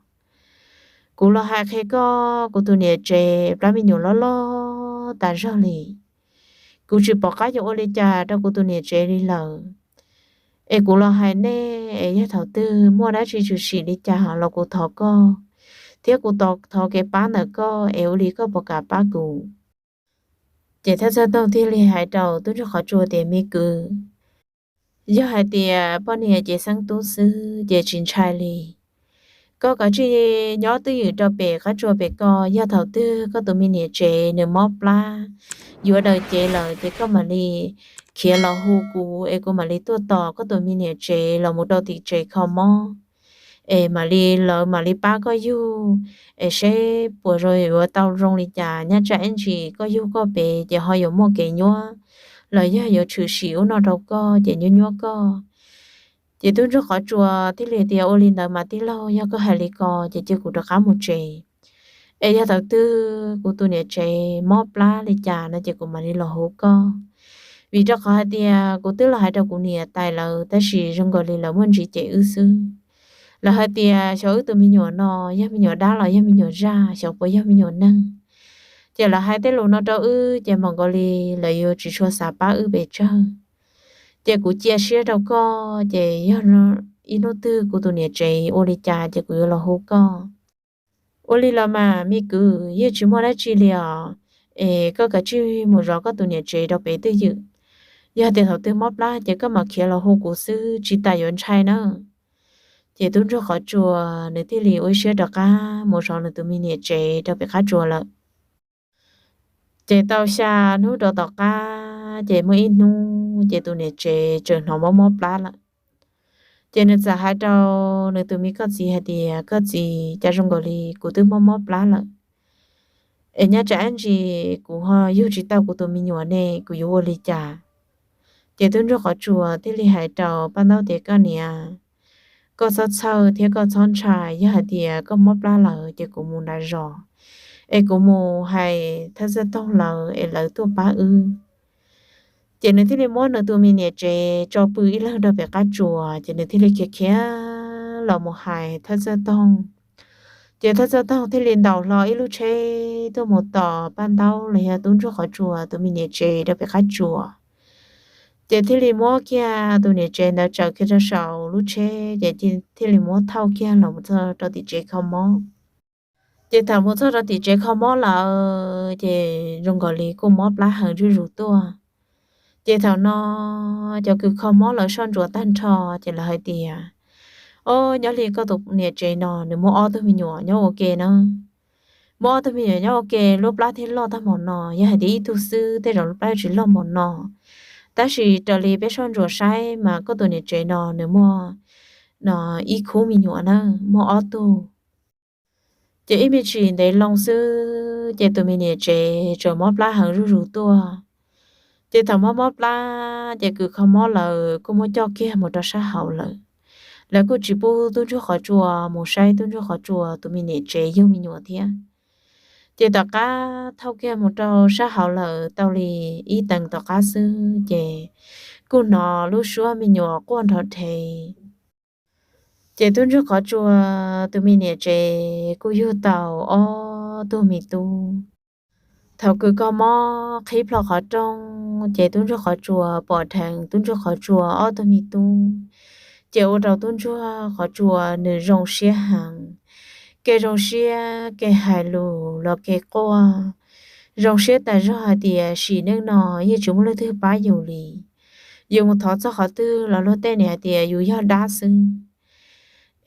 Kuv los hais qhia koj, kuv tus niam tsev plab me nyuam loj loj tas zog li. Kuv tsis pom qab yuav ua li cas rau kuv tus niam tsev li lawm. Es kuv los hais nej, es yog thaum twg muaj dab tsi tshwm sim li cas los kuv thov koj, thiab kuv thov kev pab ntawm koj, es ua li koj puas kam pab kuv? Ces Thawj Txawj Toog thiaj li hais rau tub ntsuag qhov tsua tias, me kwv, yog hais tias poj niam ces xeeb tub xwb ces tsis ntshai li. Koj kav tsij nyob twj ywm rau pem qab tsua pem ko, yog thaum twg koj tus me niam tsev nws mob plab yuav daws cev lawm ces koj mam li khiav los hu kuv, es kuv mam li tuaj tos koj tus me niam tsev los mus rau tim tsev kho mob, es mam li lawv mam li pab koj yug, es seb puas yuav tau zoo li cas. Nyob tsam ib ntsis koj yug koj pem ces ho yuav muaj kev nyuab los yog yuav tshwm sim ub no rau koj ces nyuab nyuab koj. Ces tub ntsuag qhov tsua thiaj li tias, ua li ntawd mas tij laug, yog koj hais li ko ces cia kuv rov qab mus tsev. Es yog thaum twg kuv tus niam tsev mob plab li cas no ces kuv mam li los hu koj. Vim rau qhov hais tias kuv twb los hais rau kuv niam tais lawv tab sis zoo nkaus li lawv muaj ntsis cem wb xwb. Lawv hais tias xyov wb tus me nyuam no yog me nyuam dab los yog me nyuam zaj, xyov puas yog me nyuam neeg. Ces lawv hais tej lus no rau wb ces mam nkaus li lawv yuav tsis tshua xav pab wb pes tsawg. Ces kuv cia siab rau koj, ces yog ib hnub twg kuv tus niam tsev ua li cas ces kuv yuav los hu koj. Ua li los mas me kwv, yeej tsis muaj dab tsi li os. Es koj kav tsij mus zov koj tus niam tsev rau pem twj ywm. Yog tias thaum twg mob plab ces koj mam khiav los hu kuv xwb, tsis tas yuav ntshai na. Ces tub ntsuag qhov tsua nws thiaj li ua siab rov qab mus zov nws tus me niam tsev rau pem qab tsua lawm. Ces tau xya hnub rau tom qab ces muaj ib hnub ces tus niam tsev tseem hnov mob mob plab lawm. Ces nws txawm hais rau nws tus me koj txiv hais tias, koj txiv, cas zoo nkaus li kuv twb mob mob plab lawm, es nyob tsam ib ntsis kuv ho yug tsis tau kuv tus me nyuam ne, kuv yuav ua li cas? Ces tub ntsuag qhov tsua thiaj li hais rau Paj Ntaub tias, koj niam, koj txhob txhawj thiab koj txhob ntshai, yog hais tias koj mob plab lawm ces kuv mus nram zos, es kuv mus hais thawj txawj toog lawv es lawv tuaj pab wb. Ces nws thiaj li muab nws tus me niam tsev tso pw ib leeg rau pem qab tsuas, ces nws thiaj li khiav khiav los mus hais thawj txawj toog. Ces thawj txawj toog thiaj li ntaus hlo ib lub tsheb tuaj mus tos Paj Ntaub los yog tub ntsuag qhov tsua tus me niam tsev rau pem qab tsuas. Ces thiaj li muab kiag tus niam tsev ntawd tsaws kiag rau saum lub tsheb, ces thiaj li muab thauj kiag los mus txog rau tim tsev kho mob. Ces thaum mus txog rau tim tsev kho mob lawm ces zoo nkaus li kuj mob plab heev zuj zus tuaj. Ces thaum no cov kws kho mob lawv soj ntsuam tag nrho, ces lawv hais tias, o, nyob li koj tus niam tsev no nws muaj ob tug me nyuam nyob ua ke na. Muaj ob tug me nyuam nyob ua ke, lub plab thiaj loj tag npaum no. Yog hais tias ib tug xwb tej zaum lub plab yuav tsis loj npaum no, tab sis raws li peb soj ntsuam saib mas koj tus niam tsev no nws muaj no ib khub me nyuam na, muaj ob tug. Ces ib me ntsis ntev loo xwb ces tus me niam tsev tseem mob plab heev zuj zus tuaj. Ces thaum mob mob plab ces kws kho mob lawv kuj muab coj kiag mus rau sab hauv lawm. Lawv kuj tsis pub tub ntsuag qhov tsua mus saib tub ntsuag qhov tsua tus me niam tsev yug me nyuam thiab. Ces tom qab thauj kiag mus rau sab hauv lawm tau li ib teev tom qab xwb ces kuj hnov lub suab me nyuam quaj nrov rhev. Ces tub ntsuag qhov tsua tus me niam tsev kuj yug tau ob tug me tub. Thaum kws kho mob qhib plho qhov rooj ces tub ntsuag qhov tsua pom dheev tub ntsuag qhov tsua ob tug me tub, ces ua rau tub ntsuag qhov tsua nws zoo siab heev. Kev zoo siab, kev hais lus los kev quaj, zoo siab tas zog hais tias sim neej no yeej tsis muaj leej twg pab yus li. Yus mus thov txog qhov twg los luag tej nim hais tias yus yog dab xwb.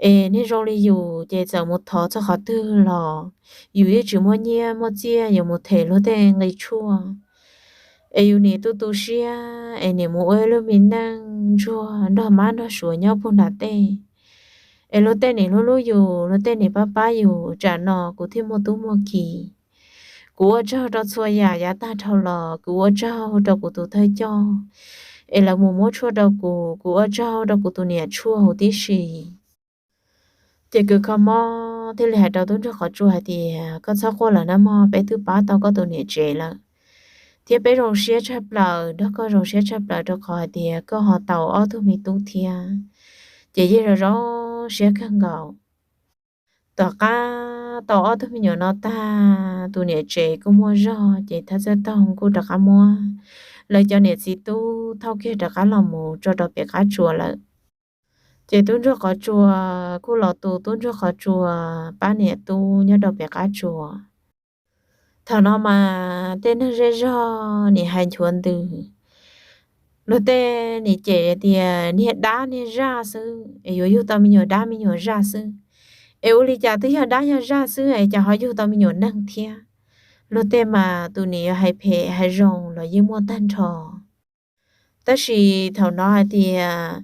Es niag zoo li yus ces txawm mus thov txog qhov twg los yus yeej tsis muaj nyiaj muaj txiaj yuav mus them luag tej nqi tshuaj. Es yus nim tu tu siab es nim mus ua ib lub me neej ntsuag nrog mab nrog suav nyob puag nram tej. Es luag tej nim hlub hlub yus, luag tej nim pab pab yus, tsam no kuv thiaj muaj tub muaj ki. Kuv ua tsaug rau txhua yam yav tag dhau los, kuv ua tsaug rau kuv tus thawj coj es lawv mus muab tshuaj rau kuv, kuv ua tsaug rau kuv tus niam tshuaj huv tib si. Ces kws kho mob thiaj li hais rau tub ntsuag qhov tsua hais tias, koj txhob quaj lawm nawb mog, peb twb pab tau koj tus niam tsev lawm. thiab peb zoo siab tshaj plaws, nrog koj zoo siab tshaj plaws rau qhov hais tias koj ho tau ob tug me tub thiab, ces yeej zoo zoo siab kawg nkaus. Tom qab tau ob tug me nyuam no tag, tus niam tsev kuj muaj zog, ces thawj txawj taug kuj rov qab muab lawv cov niam txiv tub thauj kiag rov qab los mus tso rau pem qab tsuas lawm. Ces tub ntsuag qhov tsua kuj los tu tub ntsuag qhov tsua pab niam tub nyob rau pem qab tsuas. Thaum no mas tej neeg zej zog nim hais nchuav ntws, luag tej nim cem tias niag dab niag zaj xwb es yuav yug tau me nyuam dab me nyuam zaj xwb, es ua li cas twb yog dab yog zaj xwb es cas ho yug tau me nyuam neeg thiab. Luag tej mas tus nim yuav hais phem hais zoo los yeej muaj tag nrho. Tab sis thaum no hais tias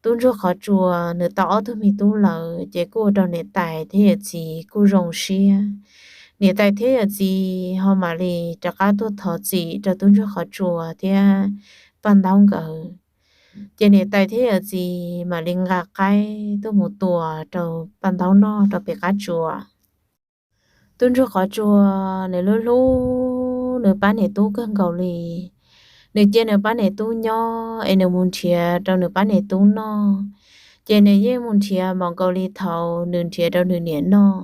tub ntsuag qhov tsua nws tau ob tug me tub lawm, ces kuj ua rau niam tais thiab yawm txiv kuj zoo siab. Niam tais thiab yawm txiv ho mam li rov qab tuaj thov txim rau tub ntsuag qhov tsua thiab paj ntaub nkawd. Ces niam tais thiab yawm txiv mam li nqa qaib tuaj mus tua rau paj ntaub noj rau pem qab tsuas. Tub ntsuag qhov tsua nws hlub hlub nws pab niam tub kawg nkaus li. Nws cia nws pab niam tub nyob es nws mus nrhiav rau nws pab niam tub noj, ces nws yeej mus nrhiav npaum nkaus li thaum nws nrhiav rau nws niam noj.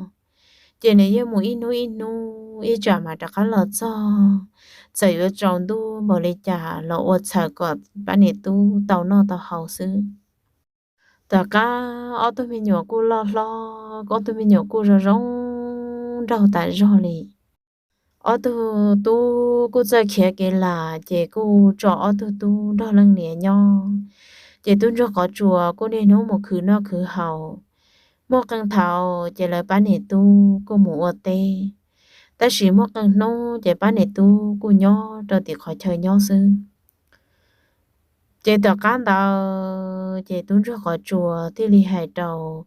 Ces nws yeej mus ib hnub ib hnub ib tsam mas rov qab los txog, txawm yuav tsaus ntuj npaum li cas los ua txhawm kom pab niam tub tau noj tau haus xwb. Tom qab ob tug me nyuam kuj loj hlob, ob tug me nyuam kuj zoo zoo nraug tas zog li. Ob tug tub kuj txawj khiav kev lam, ces kuj tso ob tug tub nrog leej niam nyob. Ces tub ntsuag qhov tsua kuj niaj hnub mus khwv noj khwv haus. Muaj qee thaum ces lawv pab niam tub kuj mus ua teb, tab sis muaj qee hnub ces pab niam tub kuj nyob rau tim qhov chaw nyob xwb. Ces tom qab ntawd ces tub ntsuag qhov tsua thiaj li hais rau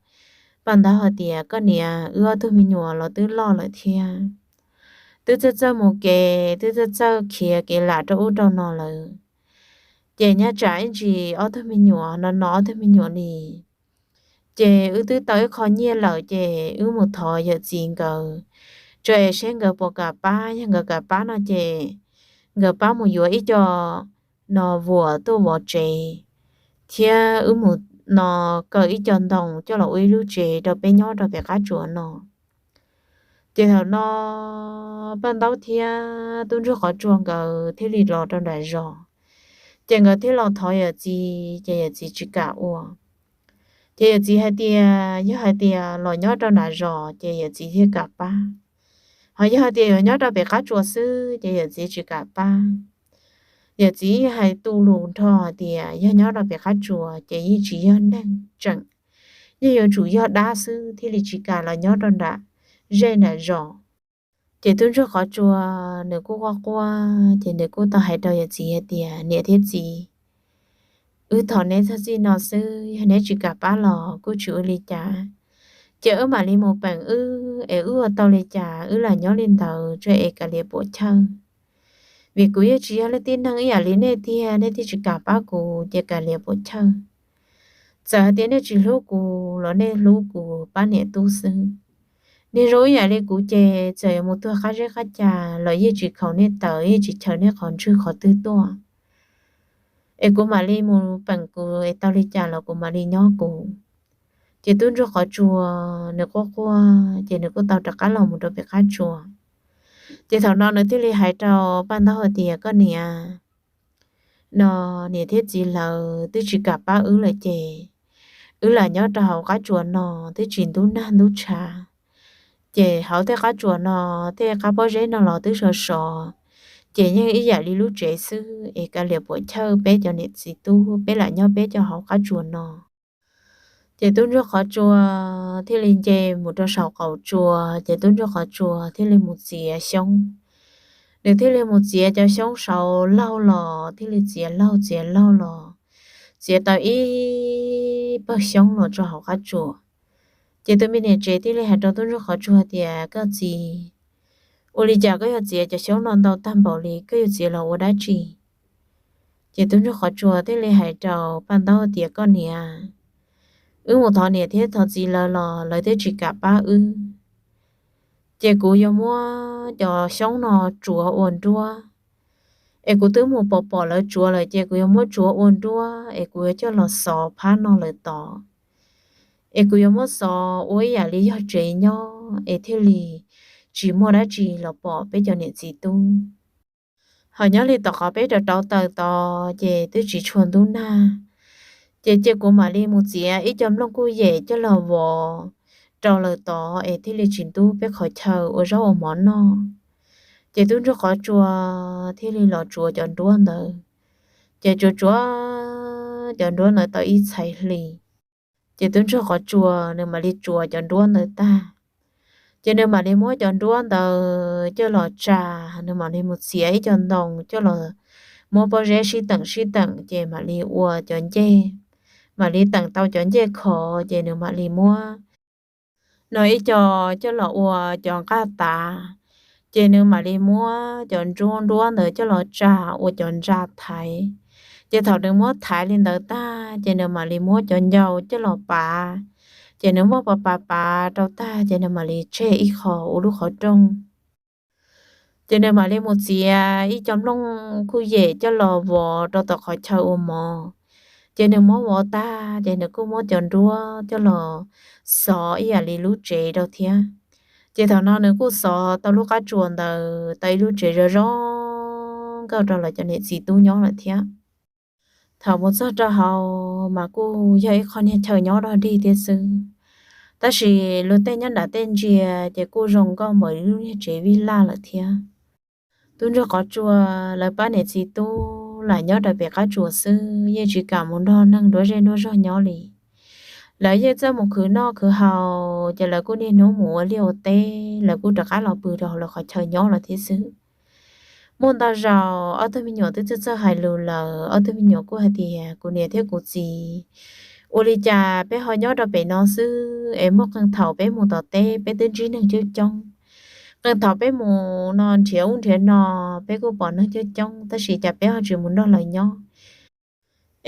paj ntaub hais tias, koj niam, wb ob tug me nyuam los twb loj lawm thiab, twb txawj txawj mus kev, twb txawj txawj khiav kev lam rau ub rau no lawm. Ces nyob tsam ib ntsis ob tug me nyuam no no ob tug me nyuam li, ces wb twb tau ib qho nyiaj lawm, ces wb mus thov yawm txiv nkawd, tso es seb nkawd puas kam pab. Yog nkawd kam pab no ces nkawd pab mus yuav ib co no vuas tuaj vov tsev, thiab wb mus no kaw ib co ntoo coj los ua ib lub tsev rau peb nyob rau pem qab tsuas no. Ces thaum no paj ntaub thiab tub ntsuag qhov tsua nkawd thiaj li los rau nram zos. Ces nkawd thiaj los thov yawm txiv, ces yawm txiv tsis kam ua. Ces yawm txiv hais tias yog hais tias los nyob rau nram zos ces yawm txiv thiaj kam pab, ho yog hais tias yuav nyob rau pem qab tsuas xwb ces yawm txiv tsis kam pab. Yawm txiv yeej hais tu lus nrho hais tias yog nyob rau pem qab tsuas ces yeej tsis yog neeg tseem, yeej yuav tsum yog dab xwb thiaj li tsis kam los nyob rau nram zej nram zos. Ces tub ntsuag qhov tsua nws kuj quaj quaj, ces nws kuj tau hais rau yawm txiv hais tias, niam thiab txiv, wb thov neb txog txij no xwb, yog neb tsis kam pab los kuj tsis ua li cas, ces wb mam li mus peem wb es wb ua tau li cas wb lam nyob li ntawd tso es kav liam puam chawj. Vim kuv yeej tsis yog leej tib neeg ib yam li nej tiag, nej thiaj tsis kam pab kuv ces kav liam puam chawj. Txawm hais tias nej tsis hlub kuv los nej hlub kuv pab niam tub xwb. Niag zoo ib yam li kuv ces txawm yuav mus tuag qab zeb qab ca los yeej tsis khaum nej taw, yeej tsis chaws nej qhov ntswg qhov twg tuaj, es kuv mam li mus peem kuv es tau li cas los kuv mam li nyob kuv. Ces tub ntsuag qhov tsua nws quaj quaj ces nws kuj tau rov qab los mus rau pem qab tsua. Ces thaum no nws thiaj li hais rau paj ntaub hais tias, koj niam, no niam thiab txiv lawv twb tsis kam pab wb lawm ces wb lam nyob rau hauv qab tsuas no twb tsis ntub nag ntub tshav. Ces hauv tej qab tsuas no, tej qab pob zeb no los twb sov sov, ces yeej ib yam li lub tsev xwb es kav liam puam chawj, peb cov niam txiv tub peb lam nyob peb cov hauv qab tsuas no. Ces tub ntsuag qhov tsua thiaj li nce mus rau saum qaum tsua, ces tub ntsuag qhov tsua thiaj li mus txiav xyoob. Nws thiaj li mus txiav cov xyoob saud laug los, thiaj li txiav laug txiav laug los, txiav tau ib pawg xyoob los rau hauv qab tsuas. Ces tus me niam tsev thiaj li hais rau tub ntsuag qhov tsua tias, koj txiv, ua li cas koj yuav txiav cov xyoob no ntau tag npaum li, koj yuav txiav los ua dab tsi? Ces tub ntsuag qhov tsua thiaj li hais rau paj ntaub tias, koj niam, wb mus thov niam thiab thov txiv lawv los lawv twb tsis kam pab wb, ces kuv yuav muab cov xyoob no tsuav ua nruab, Es kuv twb mus pom pom lawv tsuav lawm ces kuv yuav muab tsuav ua nruab es kuv yuav coj los xov phab no lawm tod, es kuv yuav muab xov ua ib yam li yog tsev nyob es thiaj li tsis muaj dab tsi los pom peb cov niam txiv tub. Ho nyob li tom qhov peb rauv rauv taws tod ces twb tsis tshua ntub nag, ces cia kuv mam li mus txiav ib co nplooj kuj yem coj los vov rau lawm tod es thiaj li tsis ntub peb qhov chaw ua zaub ua mov noj. Ces tub ntsuag qhov tsua thiaj li los tsuav cov nruab ntawd. Ces tsuav tsuav cov nruab ntawd tau ib txhais hli, ces tub ntsuag qhov tsua nws mam li tsuav cov nruab ntawd tag, ces nws mam li muab cov nruab ntawd coj los tsa, nws mam li mus txiav ib co ntoo coj los muab pob zeb sib teem sib teem ces mam li ua cov ncej, mam li teem tau cov ncej khov ces nws mam li muab no ib co coj los ua cov nqaj tav, ces nws mam li muab cov nruab nruab ntawd coj los tsa ua cov ntsa thaiv. Ces thaum nws muab thaiv li ntawd tag ces nws mam li muab cov ncau coj los pav, ces nws muab pav pav pav rau tag ces nws mam li tseg ib qho ua lub qhov rooj. Ces nws mam li mus txiav ib co nplooj kuj yem coj los vov rau tom qhov chaw ua mov. Ces nws muab vov tag ces nws kuj muab cov nruab coj los xov ib yam li lub tsev rau thiab. Ces thaum no nws kuj xov tau lub qab tsuas ntawd tau ib lub tsev zoo zoo nkauj rau lawv cov niam txiv tub nyob lawm thiab. Thaum mus txog rau hauv mas kuj yog ib qho niag chaw nyob dog dig thiab xwb, tab sis luag tej nyob nram tej ntsia ces kuj zoo nkauj npaum li lub niag tsev vij laj lawm thiab. Tub ntsuag qhov tsua lawv pab niam txiv tub lam nyob rau pem qab tsuas xwb, yeej tsis kam mus nrog neeg nruab zej nruab zog nyob li. Lawv yeej txawj mus khwv noj khwv haus, ces lawv kuj niaj hnub mus ua liaj ua teb, lawv kuj rov qab los pw rau hauv lawv qhov chaw nyob lawm thiab xwb. Muaj ntau zaus ob tug me nyuam twb txawj txawj hais lus lawm, ob tug me nyuam kuj hais tias, kuv niam thiab kuv txiv, ua li cas peb ho nyob rau pem no xwb es muaj qee thaum peb mus tom teb peb twb ntsib neeg coob coob, qee thaum peb mus no nrhiav ub nrhiav no peb kuj pom neeg coob coob, tab sis cas peb ho tsis mus nrog lawv nyob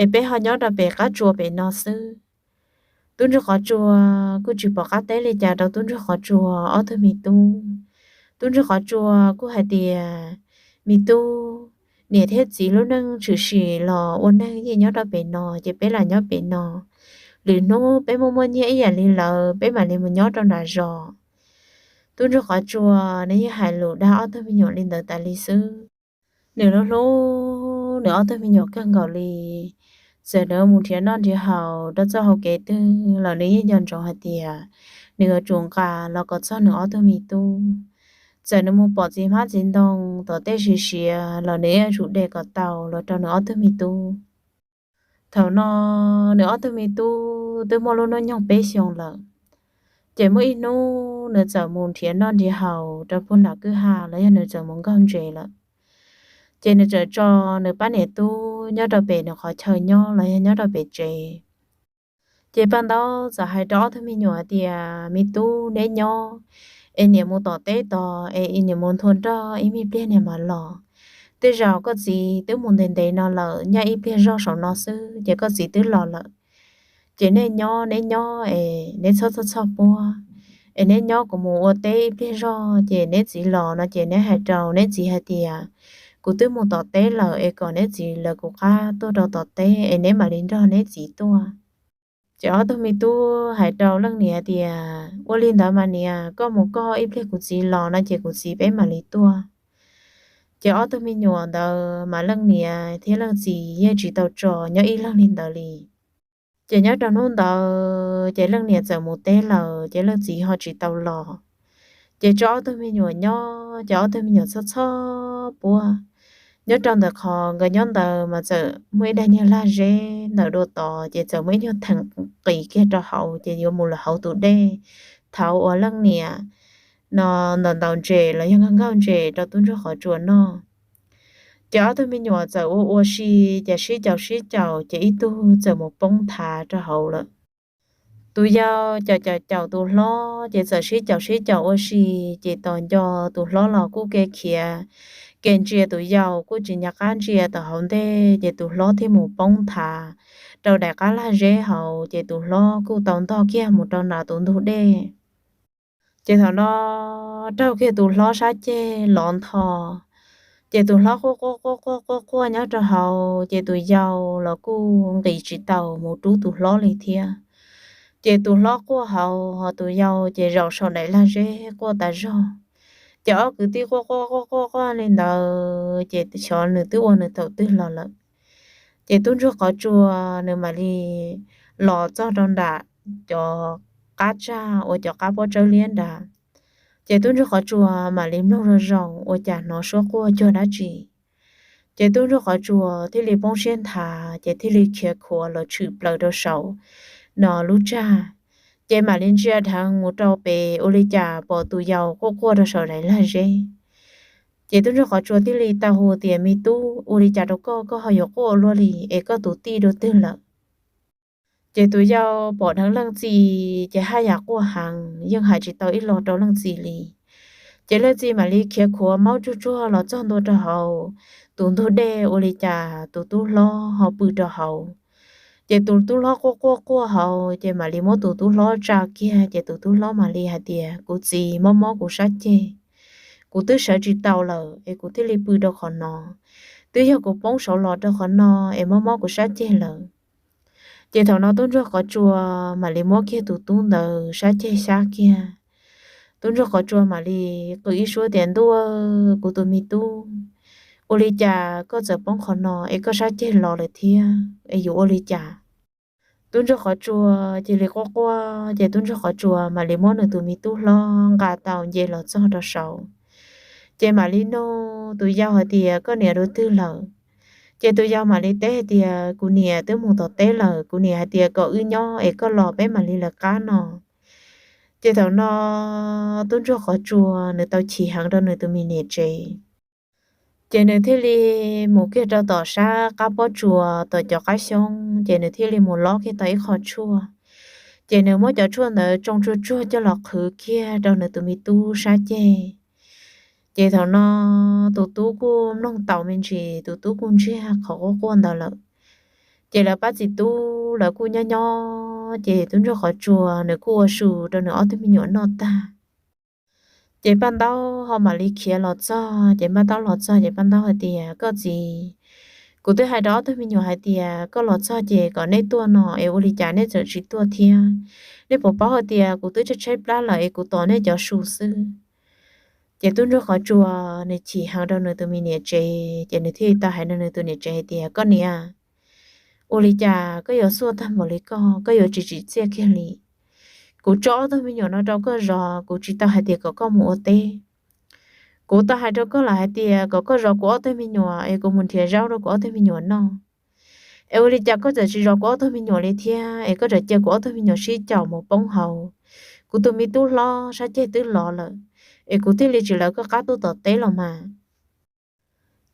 es peb ho nyob rau pem qab tsuas pem no xwb. Tub ntsuag qhov tsua kuj tsis pom qab teb li cas rau tub ntsuag qhov tsua ob tug me tub. Tub ntsuag qhov tsua kuj hais tias, me tub, niam thiab txiv lub neej tshwm sim los ua neeg yeej nyob rau pem no ces peb lam nyob pem no. Lwm hnub peb muaj muaj nyiaj ib yam li lawv peb mam li mus nyob rau nram zos. Tub ntsuag qhov tsua nws yeej hais lus dag ob tug me nyuam li ntawd tas li xwb. Nws hlub hlub nws ob tug me nyuam kawg nkaus li. Txawm nws mus nrhiav noj nrhiav haus rau txoj hauv kev twg los nws yeej nco ntsoov hais tias nws yuav tsum nqa los kom txog nws ob tug me tub. Txawm nws mus pom txiv hmab txiv ntoo tom tej siav siav los nws yuav tsum de kom tau los rau nws ob tug me tub. Thaum no nws ob tug me tub twb muaj lub hnub nyoog peb xyoos lawm. Ces muaj ib hnub nws txawm mus nrhiav noj nrhiav haus rau puag nram kwj ha los yog nws txawm mus nkaug ntses lawm. Ces nws txawm tso nws pab niam tub nyob rau pem nws qhov chaw nyob los yog nyob rau pem tsev. Ces paj ntaub txawm hais rau ob tug me nyuam hais tias, me tub, neb nyob es niam mus tom teb tod es niam mus nthua nroj ib me pliag niam mam los. Tej zaum koj txiv twb mus ntev ntev no lawm, nyob ib pliag zog saum no xwb ces koj txiv twb los lawm. Ces nej nyob, neb nyob es neb txhob txhob txhoj puab, es neb nyob kuv mus ua teb ib pliag zog ces neb txiv los no ces neb hais rau neb txiv hais tias, kuv twb mus tom teb lawm es kom neb txiv lawv kuv qab tuaj rau tom teb es neb mam li nrog neb txiv tuaj. Ces ob tug me tub hais rau leej niam tias, ua li ntawd mas niam, koj mus koj, ib pliag kuv txiv los no ces kuv txiv peb mam li tuaj. Ces ob tug me nyuam ntawd mas leej niam thiab leej txiv yeej tsis tau tso nyob ib leeg li ntawd li. Ces nyob rau hnub ntawd ces leej niam txawm mus teb lawm ces leej txiv ho tsis tau los. Ces tso ob tug me nyuam nyob ces ob tug me nyuam txhob txhob puab. Nyob rau ntawm qhov nkawd nyob ntawd mas txawm muaj ib daim niag lag zeb ntawm dua tod ces txawm muaj ib nyuag theem qis kiag rau hauv ces yuav mus lawm hauv tus dej, thaum uas leej niam no ntaus ntaus ntses los yog nkaug ntses rau tub ntsuag qhov tsua noj. Ces ob tug me nyuam txawm ua ua si, ces sib caum sib caum ces ib tug txawm mus poob nthav rau hauv lawm. Tus yau caum caum caum tus hlob ces txawm sib caum sib caum ua si, ces tos nco tus hlob los kuj ke khiav, ke ntsia tus yau kuj tsis nco qab ntsia tom hauv ntej ces tus hlob thiaj mus poob nthav rau daim qab lag zeb hauv ces tus hlob kuj tau ntog kiag mus rau nram tus ntug dej. Ces thaum no raug kiag tus hlob sab ceg lov ntho, Ces tus hlob quaj quaj quaj quaj quaj quaj nyob rau hauv, ces tus yau los kuj nqis tsis taus mus rub tus hlob li thiab. Ces tus hlob quaj hauv, ho tus yau ces zaum saum daim lag zeb quaj tas zog. Ces ob kwv tij quaj quaj quaj quaj quaj li ntawd, ces xyov nws twb ua nws thaum twg los lawm. Ces tub ntsuag qhov tsua nws mam li los txog rau nram cov qab tsag uas cov qab pob tsawb liab nrad. Ces tub ntsuag qhov tsua mam li mloog zoo zoo ua cas hnov suab quaj cuag dab tsi. Ces tub ntsuag qhov tsua thiaj li poob siab nthav, ces thiaj li khiav khuav los tshwm plaws rau saum no lub tsag. Ces mam li ntsia dheev mus rau pem ua li cas pom tus yau quaj quaj rau saum daim lag zeb. Ces tub ntsuag qhov tsua thiaj li tau hu tias, Me tub, ua li cas rau koj, koj ho yuav quaj ua luaj li es koj tus tij dua twg lawm? Ces tus yau pom dheev leej txiv ces haj yam quaj heev, yeej hais tsis tau ib los rau leej txiv li. Ces leej txiv mam li khiav khuav maub tsuag tsuag los txog ntua rau hauv tus ntug dej ua li cas tus tub hlob ho pw rau hauv. Ces tus tub hlob quaj quaj quaj hauv, ces mam li muab tus tub hlob tsa kiag, ces tus tub hlob mam li hais tias, Kuv txiv, mob mob kuv sab ceg, kuv twb sawv tsis tau lawm es kuv thiaj li pw rau qhov no. Twb yog kuv poob saud los rau qhov no es mob mob kuv sab ceg lawm. Ces thaum no tub ntsuag qhov tsua mam li muab kiag tus tub ntawd sab ceg xyab kiag. Tub ntsuag qhov tsua mam li qw ib suab tias, Ntuj, kuv tus me tub, ua li cas koj txawm poob qhov no es koj sab ceg los lawm thiab es yuav ua li cas? Tub ntsuag qhov tsua cia li quaj quaj, ces tub ntsuag qhov tsua mam li muab nws tus me tub hlob nqa tau nce los txog rau saud. Ces mam li nug tus yau hais tias, Koj niam dua twg lawm? Ces tus yau mam li teb hais tias, Kuv niam twb mus tom teb lawm, kuv niam hais tias kom wb nyob es koj los peb mam li lawv qab no. Ces thaum no tub ntsuag qhov tsua nws tau chim heev rau nws tus me niam tsev. Ces nws thiaj li mus kiag rau tom sab qab pob tsuas tom cov qab xyoob, ces nws thiaj li mus lob kiag tau ib qho tshuaj. Ces nws muab cov tshuaj ntawd tsoo tsuag tsuag coj los qhwv kiag rau nws tus me tub sab ceg. Ces thaum no tus tub kuj mloog taus me ntsis, tus tub kuj ntsiag qhov quaj quaj ntawd lawm. Ces lawv pab txiv tub lawv kuj nyob nyob, ces tub ntsuag qhov tsua nws kuj ua su rau nws ob tug me nyuam noj tag. Ces Paj Ntaub ho mam li khiav los txog, ces Paj Ntaub los txog ces Paj Ntaub hais tias, Koj txiv, kuv twb hais rau ob tug me nyuam hais tias koj los txog ces kom nej tuaj no es ua li cas nej txawm tsis tuaj thiab? Nej puas paub hais tias kuv twb tshaib tshaib plab lawm es kuv tos nej cov su xwb. Ces tub ntsuag qhov tsua nws chim heev rau nws tus me niam tsev, ces nws thiaj li tau hais rau nws tus niam tsev hais tias, Koj niam, ua li cas koj yuav xuaj tag npaum li koj, koj yuav tsis tsim txiaj kiag li? Kuv tso ob tug me nyuam no rau koj zov, kuv tsis tau hais tias kom koj mus ua teb. Kuv tau hais rau koj lawm hais tias kom koj zov kuv ob tug me nyuam es kuv mus nrhiav zaub rau kuv ob tug me nyuam noj. Es ua li cas koj txawm tsis zov kuv ob tug me nyuam li thiab es koj txawm cia kuv ob tug me nyuam sib caum mus poob hauv kuv tus me tub hlob sab ceg twb lov lawm, es kuv thiaj li tsis lawv koj qab tuaj tom teb los mas.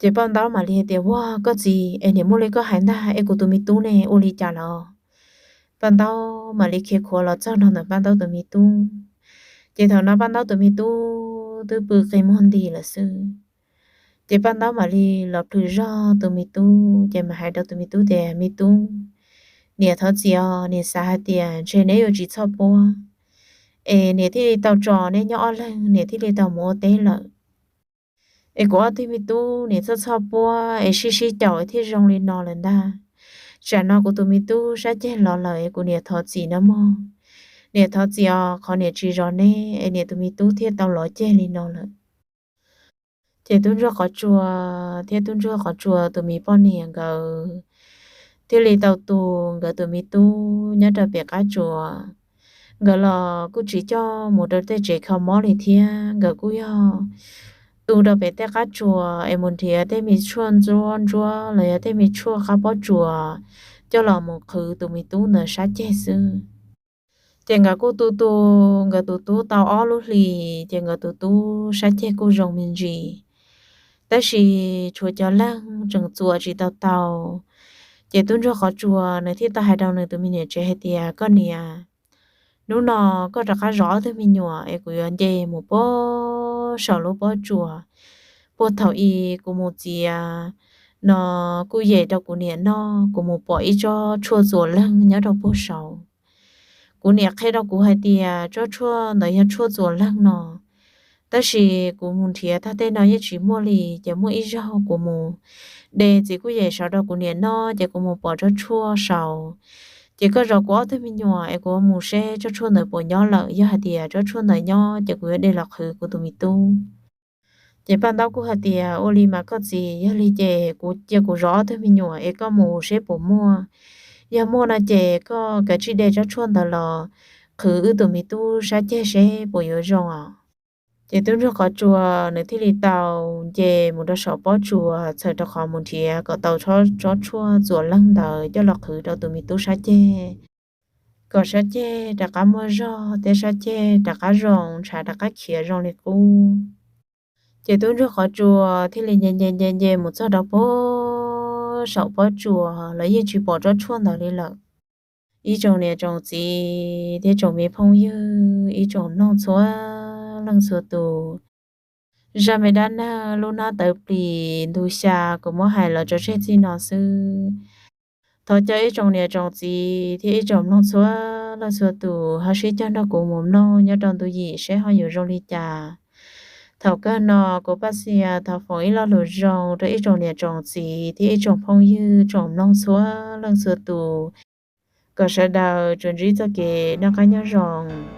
Ces Paj Ntaub mam li hais tias, Ua koj txiv, es niam muaj li koj hais ntag, es kuv tus me tub ne ua li cas lawm? Paj Ntaub mam li khiav khuav los txog nrog ntawm Paj Ntaub tus me tub. Ces thaum no Paj Ntaub tus me tub twb pw qi muag nti lawm xwb. Ces Paj Ntaub mam li los plhws zog tus me tub, ces mam hais rau tus me tub tias, Me tub, niam thov txim os, niam xav hais tias ntshe neb yuav tsis txhoj puab, es niam thiaj li tau tso neb nyob ob leeg, niam thiaj li tau mus ua teb lawm. Es kuv ob tug me tub niam txhoj txhoj puab es sib sib caum thiaj zoo li no lawm ntag. Tsam no kuv tus me tub sab ceg lov lawm es kuv niam thov txim nawb mog. Niam thov txim os, qhov niam tsis zov neb es niam tus me tub thiaj tau lov ceg li no lawm. Ces tub ntsuag qhov tsua thiab tub ntsuag qhov tsua tus me poj niam nkawd thiaj li tau tu nkawd tus me tub nyob rau pem qab tsuas. Nkawd los kuj tsis coj mus rau tej tsev kho mob li thiab, nkawd kuj yog tu rau pem tej qab tsuas es mus nrhiav tej me tshuaj ntsuab ntsuab los yog tej me tshuaj qab pob tsuas coj los mus qhwv tus me tub ntawd sab ceg xwb. Ces nkawd kuj tu tu nkawd tus tub tau ob lub hlis, ces nkawd tus tub sab ceg kuj zoo me ntsis. Tab sis tshuav cov leeg tseem txuas tsis tau tau. Ces tub ntsuag qhov tsua nws thiaj tau hais rau nws tus me niam tsev hais tias, Koj niam, hnub no koj rov qab zov ob tug me nyuam es kuv yuav nce mus puag saum lub pob tsuas. Puag thaum i kuv mus txiav no kuj yem rau kuv niam noj, kuv mus pom ib tsob tshuaj txuas leeg nyob rau puag saud. Kuv niam qhia rau kuv hais tias tsob tshuaj ntawd yog tshuaj txuas leeg no, Tab sis kuv mus nrhiav tag tej no yeej tsis muaj li. Ces muaj ib zaug kuv mus de txiv kuj yem saud rau kuv niam noj, ces kuv mus pom tsob tshuaj saud. Ces koj zov kuv ob tug me nyuam es kuv mus seb tsob tshuaj ntawd puas nyob lawm. Yog hais tias tsob tshuaj ntawd nyob ces kuv yuav de los qhwv kuv tus me tub. Ces Paj Ntaub kuj hais tias, ua li mas koj txiv, yog li ces kuv cia kuv zov ob tug me nyuam es koj mus seb puas muaj. Yog muaj no ces koj kav tsij de tsob tshuaj ntawd los qhwv wb tus me tub sab ceg seb puas yuav zoo os. Ces tub ntsuag qhov tsua nws thiaj li tau nce mus rau saum pob tsuas txhawm rau qhov mus nrhiav kom tau tsob tshuaj txuas leeg ntawd coj los qhwv rau tus me tub sab ceg, kom sab ceg rov qab muaj zog thiab sab ceg rov qab zoo, ntshav rov qab khiav zoo li qub. Ces tub ntsuag qhov tsua thiaj li nce nce nce nce mus txog rau puag saum pob tsuas los yeej tsis pom tsob tshuaj ntawd li lawm. Ib tsoom niam tsoom txiv thiab tsoom me phooj ywg ib tsoom mloog txhua leej txhua tus, zaj me dab neeg lub hnab tawv plis ntu xya kuv muab hais los tso tseg txij no xwb. Thov cov ib tsoom niam tsoom txiv thiab ib tsoom mloog txhua leej txhua tus ho sib cog nrog kuv mus mloog nyob rau ntu yim seb ho yuav zoo li cas. Thaum kawg no kuv Paj Xia thov foom ib lo lus zoo rau ib tsoom niam tsoom txiv thiab ib tsoom phooj ywg tsoom mloog txhua leej txhua tus, kom sawv daws tsuas ntsib txoj kev noj qab nyob zoo.